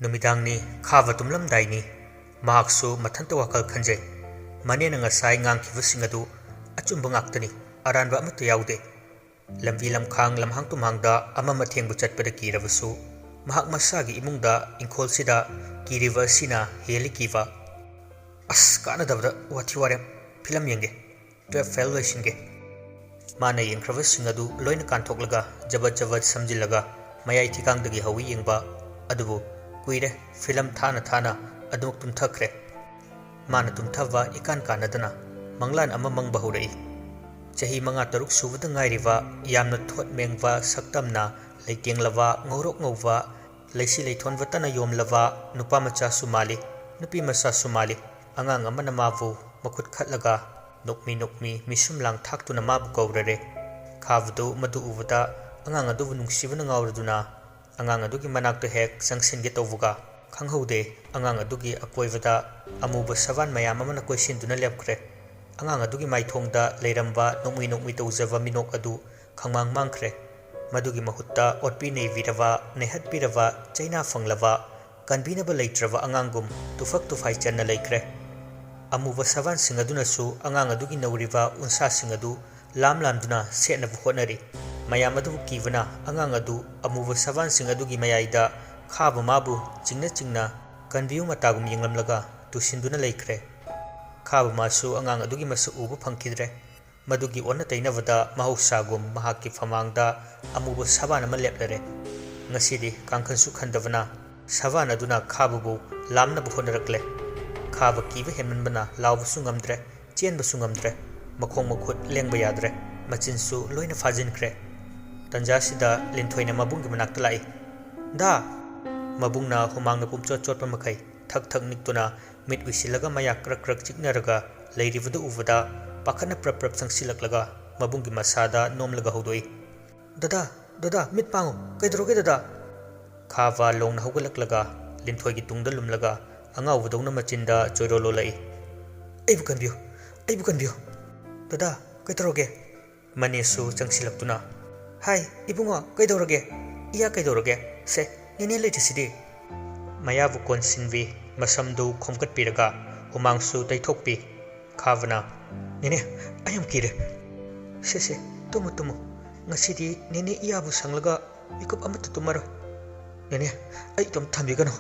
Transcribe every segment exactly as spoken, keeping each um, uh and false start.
ꯅꯨꯃꯤꯗꯥꯡꯅꯤ, ꯈꯥꯕ ꯇꯨꯝꯂꯝꯗꯥꯏꯅꯤ꯫ ꯃꯍꯥꯛꯁꯨ ꯃꯊꯟꯇ ꯋꯥꯈꯜ ꯈꯟꯖꯩ꯫ ꯃꯅꯦꯅ ꯉꯁꯥꯏ ꯉꯥꯡꯈꯤꯕꯁꯤꯡ ꯑꯗꯨ ꯑꯆꯨꯝꯕ ꯉꯥꯛꯇꯅꯤ, ꯑꯔꯥꯟꯕ ꯑꯃꯠꯇ ꯌꯥꯎꯗꯦ꯫ ꯂꯝꯕꯤ ꯂꯝꯈꯥꯡ ꯂꯝꯍꯥꯡ ꯇꯨꯝꯍꯥꯡꯗ ꯑꯃ ꯑꯃ ꯊꯦꯡꯕ ꯆꯠꯄꯗ ꯀꯤꯔꯕꯁꯨ, ꯃꯍꯥꯛ ꯃꯁꯥꯒꯤ ꯏꯃꯨꯡꯗ ꯏꯪꯈꯣꯜꯁꯤꯗ ꯀꯤꯔꯤꯕ ꯑꯁꯤꯅ ꯍꯦꯜꯂꯤ ꯀꯤꯕ꯫ ꯑꯁ, ꯀꯥꯟꯅꯗꯕꯗ ꯋꯥꯊꯤ ꯋꯥꯔꯦꯝ꯫ ꯐꯤꯂꯝ ꯌꯦꯡꯒꯦ꯫ ꯇꯨꯌꯦꯜꯐ ꯐꯦꯜ ꯂꯣꯏꯁꯤꯟꯒꯦ꯫ ꯃꯥꯅ ꯌꯦꯡꯈ꯭ꯔꯕꯁꯤꯡ ꯑꯗꯨ ꯂꯣꯏꯅ ꯀꯥꯟꯊꯣꯛꯂꯒ ꯖꯕꯠ ꯖꯕꯠ ꯁꯝꯖꯤꯜꯂꯒ ꯃꯌꯥꯏ ꯊꯤꯀꯥꯡꯗꯒꯤ ꯍꯧꯏ ꯌꯦꯡꯕ꯫ ꯑꯗꯨꯕꯨ ꯀꯨꯏꯔꯦ, ꯐꯤꯂꯝ ꯊꯥꯅ ꯊꯥꯅ ꯑꯗꯨꯃꯛ ꯇꯨꯝꯊꯈ꯭ꯔꯦ꯫ ꯃꯥꯅ ꯇꯨꯝꯊꯕ ꯏꯀꯥꯟ ꯀꯥꯟꯅꯗꯅ ꯃꯪꯂꯥꯟ ꯑꯃ ꯃꯪꯕ ꯍꯧꯔꯛꯏ꯫ ꯆꯍꯤ ꯃꯉꯥ ꯇꯔꯨꯛ ꯁꯨꯕꯗ ꯉꯥꯏꯔꯤꯕ, ꯌꯥꯝꯅ ꯊꯣꯠ ꯃꯦꯡꯕ ꯁꯛꯇꯝꯅ ꯂꯩꯇꯦꯡꯂꯕ, ꯉꯧꯔꯣꯛ ꯉꯧꯕ, ꯂꯩꯁꯤ ꯂꯩꯊꯣꯟꯕꯇꯅ ꯌꯣꯝꯂꯕ ꯅꯨꯄꯥ ꯃꯆꯥꯁꯨ ꯃꯥꯜꯂꯤ, ꯅꯨꯄꯤ ꯃꯆꯥꯁꯨ ꯃꯥꯜꯂꯤ꯫ ꯑꯉꯥꯡ ꯑꯃꯅ ꯃꯥꯕꯨ ꯃꯈꯨꯠ ꯈꯠꯂꯒ ꯅꯣꯛꯃꯤ ꯅꯣꯛꯃꯤ ꯃꯤꯁꯨꯝ ꯂꯥꯡ ꯊꯥꯛꯇꯨꯅ ꯃꯥꯕꯨ ꯀꯧꯔꯔꯦ꯫ ꯈꯥꯕꯗꯨ ꯃꯗꯨ ꯎꯕꯗ ꯑꯉꯥꯡ ꯑꯗꯨꯕꯨ ꯅꯨꯡꯁꯤꯕꯅ ꯉꯥꯎꯔꯗꯨꯅ ꯑꯉꯥꯡ ꯑꯗꯨꯒꯤ ꯃꯅꯥꯛꯇ ꯍꯦꯛ ꯆꯪꯁꯤꯟꯒꯦ ꯇꯧꯕꯒ, ꯈꯪꯍꯧꯗꯦ, ꯑꯉꯥꯡ ꯑꯗꯨꯒꯤ ꯑꯀꯣꯏꯕꯗ ꯑꯃꯨꯕ ꯁꯕꯥꯟ ꯃꯌꯥꯝ ꯑꯃꯅ ꯀꯣꯏꯁꯤꯟꯗꯨꯅ ꯂꯦꯞꯈ꯭ꯔꯦ꯫ ꯑꯉꯥꯡ ꯑꯗꯨꯒꯤ ꯃꯥꯏꯊꯣꯡꯗ ꯂꯩꯔꯝꯕ ꯅꯣꯛꯃꯤ ꯅꯣꯛꯃꯤ ꯇꯧꯖꯕ ꯃꯤꯅꯣꯛ ꯑꯗꯨ ꯈꯪꯃꯥꯡ ꯃꯥꯡꯈ꯭ꯔꯦ꯫ ꯃꯗꯨꯒꯤ ꯃꯍꯨꯠꯇ ꯑꯣꯠꯄꯤ ꯅꯩꯕꯤꯔꯕ, ꯅꯩꯍꯠꯄꯤꯔꯕ, ꯆꯩꯅꯥ ꯐꯪꯂꯕ, ꯀꯟꯕꯤꯅꯕ ꯂꯩꯇ꯭ꯔꯕ ꯑꯉꯥꯡꯒꯨꯝ ꯇꯨꯐꯛ ꯇꯨꯐꯥꯏ ꯆꯟꯅ ꯂꯩꯈ꯭ꯔꯦ꯫ ꯑꯃꯨꯕ ꯁꯕꯥꯟꯁꯤꯡ ꯑꯗꯨꯅꯁꯨ ꯑꯉꯥꯡ ꯑꯗꯨꯒꯤ ꯅꯧꯔꯤꯕ ꯎꯟꯁꯥꯁꯤꯡ ꯑꯗꯨ ꯂꯥꯝ ꯂꯥꯝꯗꯨꯅ ꯁꯦꯠꯅꯕ ꯍꯣꯠꯅꯔꯤ꯫ ꯃꯌꯥꯝ ꯑꯗꯨꯕꯨ ꯀꯤꯕꯅ ꯑꯉꯥꯡ ꯑꯗꯨ ꯑꯃꯨꯕ ꯁꯕꯥꯟꯁꯤꯡ ꯑꯗꯨꯒꯤ ꯃꯌꯥꯏꯗ ꯈꯥꯕ ꯃꯥꯕꯨ ꯆꯤꯡꯅ ꯆꯤꯡꯅ ꯀꯟꯕꯤꯌꯨ ꯃꯇꯥꯒꯨꯝ ꯌꯦꯡꯂꯝꯂꯒ ꯇꯨꯁꯤꯟꯗꯨꯅ ꯂꯩꯈ꯭ꯔꯦ꯫ ꯈꯥꯕ ꯃꯥꯁꯨ ꯑꯉꯥꯡ ꯑꯗꯨꯒꯤ ꯃꯁꯛ ꯎꯕ ꯐꯪꯈꯤꯗ꯭ꯔꯦ꯫ ꯃꯗꯨꯒꯤ ꯑꯣꯟꯅ ꯇꯩꯅꯕꯗ ꯃꯍꯧꯁꯥꯒꯨꯝ ꯃꯍꯥꯛꯀꯤ ꯐꯃꯥꯡꯗ ꯑꯃꯨꯕ ꯁꯕꯥꯟ ꯑꯃ ꯂꯦꯞꯂꯔꯦ꯫ ꯉꯁꯤꯗꯤ ꯀꯥꯡꯈꯟꯁꯨ ꯈꯟꯗꯕꯅ ꯁꯕꯥꯟ ꯑꯗꯨꯅ ꯈꯥꯕꯕꯨ ꯂꯥꯝꯅꯕ ꯍꯣꯠꯅꯔꯛꯂꯦ꯫ ꯈꯥꯕ ꯀꯤꯕ ꯍꯦꯟꯃꯟꯕꯅ ꯂꯥꯎꯕꯁꯨ ꯉꯝꯗ꯭ꯔꯦ, ꯆꯦꯟꯕꯁꯨ ꯉꯝꯗ꯭ꯔꯦ꯫ ꯃꯈꯣꯡ ꯃꯈꯨꯠ ꯂꯦꯡꯕ ꯌꯥꯗ꯭ꯔꯦ꯫ ꯃꯆꯤꯟꯁꯨ ꯂꯣꯏꯅ ꯐꯥꯖꯤꯟꯈ꯭ꯔꯦ꯫ ꯇꯟꯖꯥꯁꯤꯗ ꯂꯤꯟꯊꯣꯏꯅ ꯃꯕꯨꯡꯒꯤ ꯃꯅꯥꯛꯇ ꯂꯥꯛꯏ꯫ "ꯗꯥ!" ꯃꯕꯨꯡꯅ ꯍꯨꯃꯥꯡꯅ ꯄꯨꯝꯆꯣꯠ ꯆꯣꯠꯄ ꯃꯈꯩ ꯊꯛ ꯊꯛ ꯅꯤꯛꯇꯨꯅ ꯃꯤꯠ ꯎꯏꯁꯤꯜꯂꯒ ꯃꯌꯥ ꯀ꯭ꯔꯛ ꯀ꯭ꯔꯛ ꯆꯤꯛꯅꯔꯒ ꯂꯩꯔꯤꯕꯗꯨ ꯎꯕꯗ ꯄꯥꯈꯠꯅ ꯄ꯭ꯔꯞ ꯄ꯭ꯔꯞ ꯆꯪꯁꯤꯜꯂꯛꯂꯒ ꯃꯕꯨꯡꯒꯤ ꯃꯁꯥꯗ ꯅꯣꯝꯂꯒ ꯍꯧꯗꯣꯛꯏ꯫ "ꯗꯗꯥ, ꯗꯗꯥ, ꯃꯤꯠ ꯄꯥꯡꯉꯨ, ꯀꯩꯗꯧꯔꯒꯦ ꯗꯗꯥ?" ꯈꯥꯕ ꯂꯣꯡꯅ ꯍꯧꯒꯠꯂꯛꯂꯒ ꯂꯤꯟꯊꯣꯏꯒꯤ ꯇꯨꯡꯗ ꯂꯨꯝꯂꯒ ꯑꯉꯥꯎꯕꯗꯧꯅ ꯃꯆꯤꯟꯗ ꯆꯣꯏꯔꯣ ꯂꯣꯜꯂꯛꯏ꯫ "ꯑꯩꯕꯨ ꯀꯟꯕꯤꯌꯨ, ꯑꯩꯕꯨ ꯀꯟꯕꯤꯌꯨ!" "ꯗꯗꯥ, ꯀꯩꯗꯧꯔꯒꯦ?" ꯃꯅꯦꯁꯨ ꯆꯪꯁꯤꯜꯂꯛꯇꯨꯅ, "ꯍꯥꯏ, ꯏꯕꯨꯡꯉꯣ, ꯀꯩꯗꯧꯔꯒꯦ? ꯏꯌꯥ, ꯀꯩꯗꯧꯔꯒꯦ? ꯁꯦ, ꯅꯦꯅꯦ ꯂꯩꯇ꯭ꯔꯤꯁꯤꯗꯤ?" ꯃꯌꯥꯕꯨ ꯀꯣꯟꯁꯤꯟꯕꯤ, ꯃꯁꯝꯗꯨ ꯈꯣꯝꯒꯠꯄꯤꯔꯒ ꯍꯨꯃꯥꯡꯁꯨ ꯇꯩꯊꯣꯛꯄꯤ꯫ ꯈꯥꯕꯅ, "ꯅꯦꯅꯦ, ꯑꯩ ꯌꯥꯝ ꯀꯤꯔꯦ꯫ ꯁꯦ, ꯁꯦ, ꯇꯨꯝꯃꯨ, ꯇꯨꯝꯃꯨ꯫ ꯉꯁꯤꯗꯤ ꯅꯦꯅꯦ ꯏꯌꯥꯕꯨ ꯁꯪꯂꯒ ꯃꯤꯀꯨꯞ ꯑꯃꯠꯇ ꯇꯨꯝꯃꯔꯣꯏ꯫ ꯅꯦꯅꯦ, ꯑꯩ ꯏꯇꯣꯝ ꯊꯝꯕꯤꯒꯅꯨ꯫"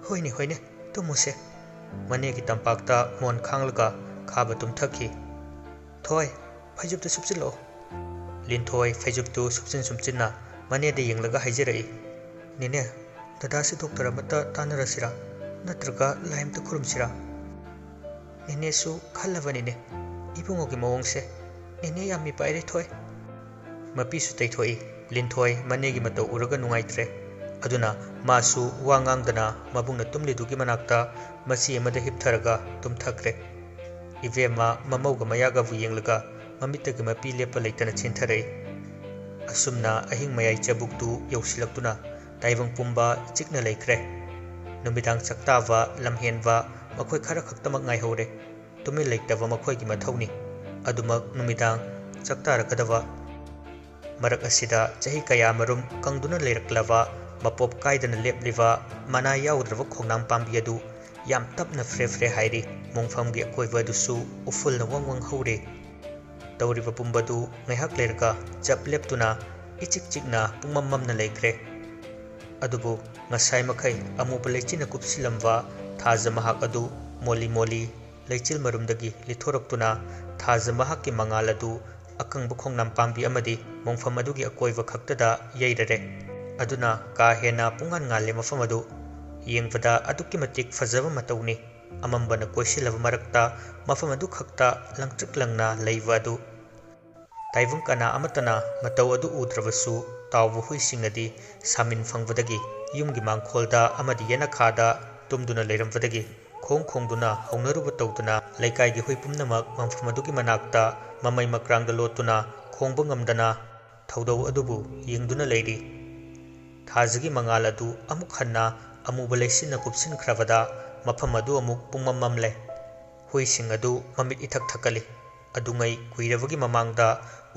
"ꯍꯣꯏꯅꯦ, ꯍꯣꯏꯅꯦ, ꯇꯨꯝꯃꯨꯁꯦ꯫" ꯃꯅꯦꯒꯤ ꯇꯝꯄꯥꯛꯇ ꯃꯣꯟ ꯈꯥꯡꯂꯒ ꯈꯥꯕ ꯇꯨꯝꯊꯈꯤ꯫ "ꯊꯣꯏ, ꯐꯩꯖꯨꯞꯇꯨ ꯁꯨꯞꯆꯤꯜꯂꯛꯑꯣ꯫" ꯂꯤꯟꯊꯣꯏ ꯐꯩꯖꯨꯞꯇꯨ ꯁꯨꯞꯆꯤꯟ ꯁꯨꯞꯆꯤꯟꯅ ꯃꯅꯦꯗ ꯌꯦꯡꯂꯒ ꯍꯥꯏꯖꯔꯛꯏ, "ꯅꯦꯅꯦ, ꯗꯗꯥꯁꯤ ꯗꯣꯛꯇꯔ ꯑꯃꯠꯇ ꯇꯥꯟꯅꯔꯁꯤꯔꯥ? ꯅꯠꯇ꯭ꯔꯒ ꯂꯥꯏ ꯑꯃꯠꯇ ꯈꯨꯔꯨꯝꯁꯤꯔꯥ?" "ꯅꯦꯅꯦꯁꯨ ꯈꯜꯂꯕꯅꯤꯅꯦ ꯏꯕꯨꯡꯉꯣꯒꯤ ꯃꯑꯣꯡꯁꯦ꯫ ꯅꯦꯅꯦ ꯌꯥꯝ ꯃꯤꯄꯥꯏꯔꯦ, ꯊꯣꯏ꯫" ꯃꯄꯤꯁꯨ ꯇꯩꯊꯣꯛꯏ꯫ ꯂꯤꯟꯊꯣꯏ ꯃꯅꯦꯒꯤ ꯃꯇꯧ ꯎꯔꯒ ꯅꯨꯡꯉꯥꯏꯇ꯭ꯔꯦ꯫ ꯑꯗꯨꯅ ꯃꯥꯁꯨ ꯋꯥ ꯉꯥꯡꯗꯅ ꯃꯕꯨꯡꯅ ꯇꯨꯝꯂꯤꯗꯨꯒꯤ ꯃꯅꯥꯛꯇ ꯃꯆꯤ ꯑꯃꯗ ꯍꯤꯞꯊꯔꯒ ꯇꯨꯝꯊꯈ꯭ꯔꯦ꯫ ꯏꯕꯦꯝꯃ ꯃꯃꯧꯒ ꯃꯌꯥꯒꯕꯨ ꯌꯦꯡꯂꯒ ꯃꯃꯤꯠꯇꯒꯤ ꯃꯄꯤ ꯂꯦꯞꯄ ꯂꯩꯇꯅ ꯆꯦꯟꯊꯔꯛꯏ꯫ ꯑꯁꯨꯝꯅ ꯑꯍꯤꯡ ꯃꯌꯥꯏ ꯆꯕꯨꯛꯇꯨ ꯌꯧꯁꯤꯜꯂꯛꯇꯨꯅ ꯇꯥꯏꯕꯪ ꯄꯨꯝꯕ ꯏꯆꯤꯛꯅ ꯂꯩꯈ꯭ꯔꯦ꯫ ꯅꯨꯃꯤꯗꯥꯡ ꯆꯥꯛꯇꯥꯕ ꯂꯝꯍꯦꯟꯕ ꯃꯈꯣꯏ ꯈꯔ ꯈꯛꯇꯃꯛ ꯉꯥꯏꯍꯧꯔꯦ꯫ ꯇꯨꯃꯤꯟ ꯂꯩꯇꯕ ꯃꯈꯣꯏꯒꯤ ꯃꯊꯧꯅꯤ꯫ ꯑꯗꯨꯃꯛ ꯅꯨꯃꯤꯗꯥꯡ ꯆꯥꯛꯇꯥꯔꯛꯀꯗꯕ꯫ ꯃꯔꯛ ꯑꯁꯤꯗ ꯆꯍꯤ ꯀꯌꯥ ꯃꯔꯨꯝ ꯀꯪꯗꯨꯅ ꯂꯩꯔꯛꯂꯕ, ꯃꯄꯣꯞ ꯀꯥꯏꯗꯅ ꯂꯦꯞꯂꯤꯕ, ꯃꯅꯥ ꯌꯥꯎꯗ꯭ꯔꯕ ꯈꯣꯡꯅꯥꯡ ꯄꯥꯝꯕꯤ ꯑꯗꯨ ꯌꯥꯝ ꯇꯞꯅ ꯐ꯭ꯔꯦ ꯐ꯭ꯔꯦ ꯍꯥꯏꯔꯤ꯫ ꯃꯣꯡꯐꯝꯒꯤ ꯑꯀꯣꯏꯕ ꯑꯗꯨꯁꯨ ꯎꯐꯨꯜꯅ ꯋꯪ ꯋꯪ ꯍꯧꯔꯤ꯫ ꯇꯧꯔꯤꯕ ꯄꯨꯝꯕꯗꯨ ꯉꯥꯏꯍꯥꯛ ꯂꯩꯔꯒ ꯆꯞ ꯂꯦꯞꯇꯨꯅ ꯏꯆꯤꯛ ꯆꯤꯛꯅ ꯄꯨꯡꯃꯝ ꯃꯝꯅ ꯂꯩꯈ꯭ꯔꯦ꯫ ꯑꯗꯨꯕꯨ ꯉꯁꯥꯏ ꯃꯈꯩ ꯑꯃꯨꯕ ꯂꯩꯆꯤꯟꯅ ꯀꯨꯞꯁꯤꯜꯂꯝꯕ ꯊꯥꯖ ꯃꯍꯥꯛ ꯑꯗꯨ ꯃꯣꯂꯤ ꯃꯣꯂꯤ ꯂꯩꯆꯤꯜ ꯃꯔꯨꯝꯗꯒꯤ ꯂꯤꯊꯣꯔꯛꯇꯨꯅ ꯊꯥꯖ ꯃꯍꯥꯛꯀꯤ ꯃꯉꯥꯜ ꯑꯗꯨ ꯑꯀꯪꯕ ꯈꯣꯡꯅꯥꯡ ꯄꯥꯝꯕꯤ ꯑꯃꯗꯤ ꯃꯣꯡꯐꯝ ꯑꯗꯨꯒꯤ ꯑꯀꯣꯏꯕ ꯈꯛꯇꯗ ꯌꯩꯔꯔꯦ꯫ ꯑꯗꯨꯅ ꯀꯥ ꯍꯦꯟꯅ ꯄꯨꯡꯉꯥꯟ ꯉꯥꯜꯂꯦ ꯃꯐꯝ ꯑꯗꯨ꯫ ꯌꯦꯡꯕꯗ ꯑꯗꯨꯛꯀꯤ ꯃꯇꯤꯛ ꯐꯖꯕ ꯃꯇꯧꯅꯤ꯫ ꯑꯃꯝꯕꯅ ꯀꯣꯏꯁꯤꯜꯂꯕ ꯃꯔꯛꯇ ꯃꯐꯝ ꯑꯗꯨ ꯈꯛꯇ ꯂꯪꯇ꯭ꯔꯤꯛ ꯂꯪꯅ ꯂꯩꯕ ꯑꯗꯨ꯫ ꯇꯥꯏꯕꯪ ꯀꯅꯥ ꯑꯃꯠꯇꯅ ꯃꯇꯧ ꯑꯗꯨ ꯎꯗ꯭ꯔꯕꯁꯨ, ꯇꯥꯎꯕ ꯍꯨꯏꯁꯤꯡꯅꯗꯤ ꯁꯥꯃꯤꯟ ꯐꯪꯕꯗꯒꯤ ꯌꯨꯝꯒꯤ ꯃꯥꯡꯈꯣꯜꯗ ꯑꯃꯗꯤ ꯌꯦꯅꯈꯥꯗ ꯇꯨꯝꯗꯨꯅ ꯂꯩꯔꯝꯕꯗꯒꯤ ꯈꯣꯡ ꯈꯣꯡꯗꯨꯅ ꯍꯧꯅꯔꯨꯕ ꯇꯧꯗꯨꯅ ꯂꯩꯀꯥꯏꯒꯤ ꯍꯨꯏ ꯄꯨꯝꯅꯃꯛ ꯃꯐꯝ ꯑꯗꯨꯒꯤ ꯃꯅꯥꯛꯇ ꯃꯃꯩ ꯃꯀ꯭ꯔꯥꯡꯗ ꯂꯣꯠꯇꯨꯅ ꯈꯣꯡꯕ ꯉꯝꯗꯅ ꯊꯧꯗꯧ ꯑꯗꯨꯕꯨ ꯌꯦꯡꯗꯨꯅ ꯂꯩꯔꯤ꯫ ꯊꯥꯖꯒꯤ ꯃꯉꯥꯜ ꯑꯗꯨ ꯑꯃꯨꯛ ꯍꯟꯅ ꯑꯃꯨꯕ ꯂꯩꯆꯤꯟꯅ ꯀꯨꯞꯁꯤꯟꯈ꯭ꯔꯕꯗ ꯃꯐꯝ ꯑꯗꯨ ꯑꯃꯨꯛ ꯄꯨꯡꯃꯝ ꯃꯝꯂꯦ꯫ ꯍꯨꯏꯁꯤꯡ ꯑꯗꯨ ꯃꯃꯤꯠ ꯏꯊꯛ ꯊꯛꯀꯠꯂꯤ꯫ ꯑꯗꯨꯉꯩ ꯀꯨꯏꯔꯕꯒꯤ ꯃꯃꯥꯡꯗ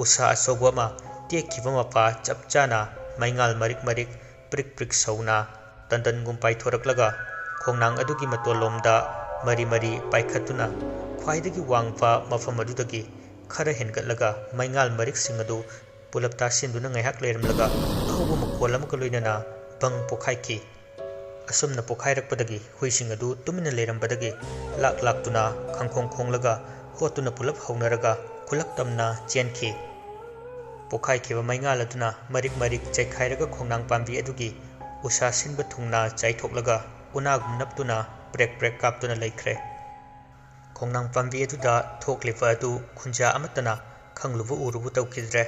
ꯎꯁꯥ ꯑꯆꯧꯕ ꯑꯃ ꯇꯦꯛꯈꯤꯕ ꯃꯄꯥ ꯆꯞ ꯆꯥꯅ ꯃꯩꯉꯥꯜ ꯃꯔꯤꯛ ꯃꯔꯤꯛ ꯄ꯭ꯔꯤꯛ ꯄ꯭ꯔꯤꯛ ꯁꯧꯅ ꯇꯟꯗꯟꯒꯨꯝ ꯄꯥꯏꯊꯣꯔꯛꯂꯒ ꯈꯣꯡꯅꯥꯡ ꯑꯗꯨꯒꯤ ꯃꯇꯣꯜꯂꯣꯝꯗ ꯃꯔꯤ ꯃꯔꯤ ꯄꯥꯏꯈꯠꯇꯨꯅ ꯈ꯭ꯋꯥꯏꯗꯒꯤ ꯋꯥꯡꯕ ꯃꯐꯝ ꯑꯗꯨꯗꯒꯤ ꯈꯔ ꯍꯦꯟꯒꯠꯂꯒ ꯃꯩꯉꯥꯜ ꯃꯔꯤꯛꯁꯤꯡ ꯑꯗꯨ ꯄꯨꯂꯞ ꯇꯥꯁꯤꯟꯗꯨꯅ ꯉꯥꯏꯍꯥꯛ ꯂꯩꯔꯝꯂꯒ ꯑꯍꯧꯕ ꯃꯈꯣꯜ ꯑꯃꯒ ꯂꯣꯏꯅꯅ ꯕꯪ ꯄꯣꯛꯈꯥꯏꯈꯤ꯫ ꯑꯁꯨꯝꯅ ꯄꯣꯛꯈꯥꯏꯔꯛꯄꯗꯒꯤ ꯍꯨꯏꯁꯤꯡ ꯑꯗꯨ ꯇꯨꯃꯤꯟꯅ ꯂꯩꯔꯝꯕꯗꯒꯤ ꯂꯥꯛ ꯂꯥꯛꯇꯨꯅ ꯈꯪꯈꯣꯡ ꯈꯣꯡꯂꯒ ꯍꯣꯠꯇꯨꯅ ꯄꯨꯂꯞ ꯍꯧꯅꯔꯒ ꯈꯨꯂꯛ ꯇꯝꯅ ꯆꯦꯟꯈꯤ꯫ ꯄꯣꯛꯈꯥꯏꯈꯤꯕ ꯃꯩꯉꯥꯜ ꯑꯗꯨꯅ ꯃꯔꯤꯛ ꯃꯔꯤꯛ ꯆꯩꯈꯥꯏꯔꯒ ꯈꯣꯡꯅꯥꯡ ꯄꯥꯝꯕꯤ ꯑꯗꯨꯒꯤ ꯎꯁꯥ ꯁꯤꯟꯕ ꯊꯨꯡꯅ ꯆꯥꯏꯊꯣꯛꯂꯒ ꯎꯅꯥꯒꯨꯝ ꯅꯞꯇꯨꯅ ꯄ꯭ꯔꯦꯛ ꯄ꯭ꯔꯦꯛ ꯀꯥꯞꯇꯨꯅ ꯂꯩꯈ꯭ꯔꯦ꯫ ꯈꯣꯡꯅꯥꯡ ꯄꯥꯝꯕꯤ ꯑꯗꯨꯗ ꯊꯣꯛꯂꯤꯕ ꯑꯗꯨ ꯈꯨꯟꯖꯥ ꯑꯃꯠꯇꯅ ꯈꯪꯂꯨꯕ ꯎꯔꯨꯕ ꯇꯧꯈꯤꯗ꯭ꯔꯦ꯫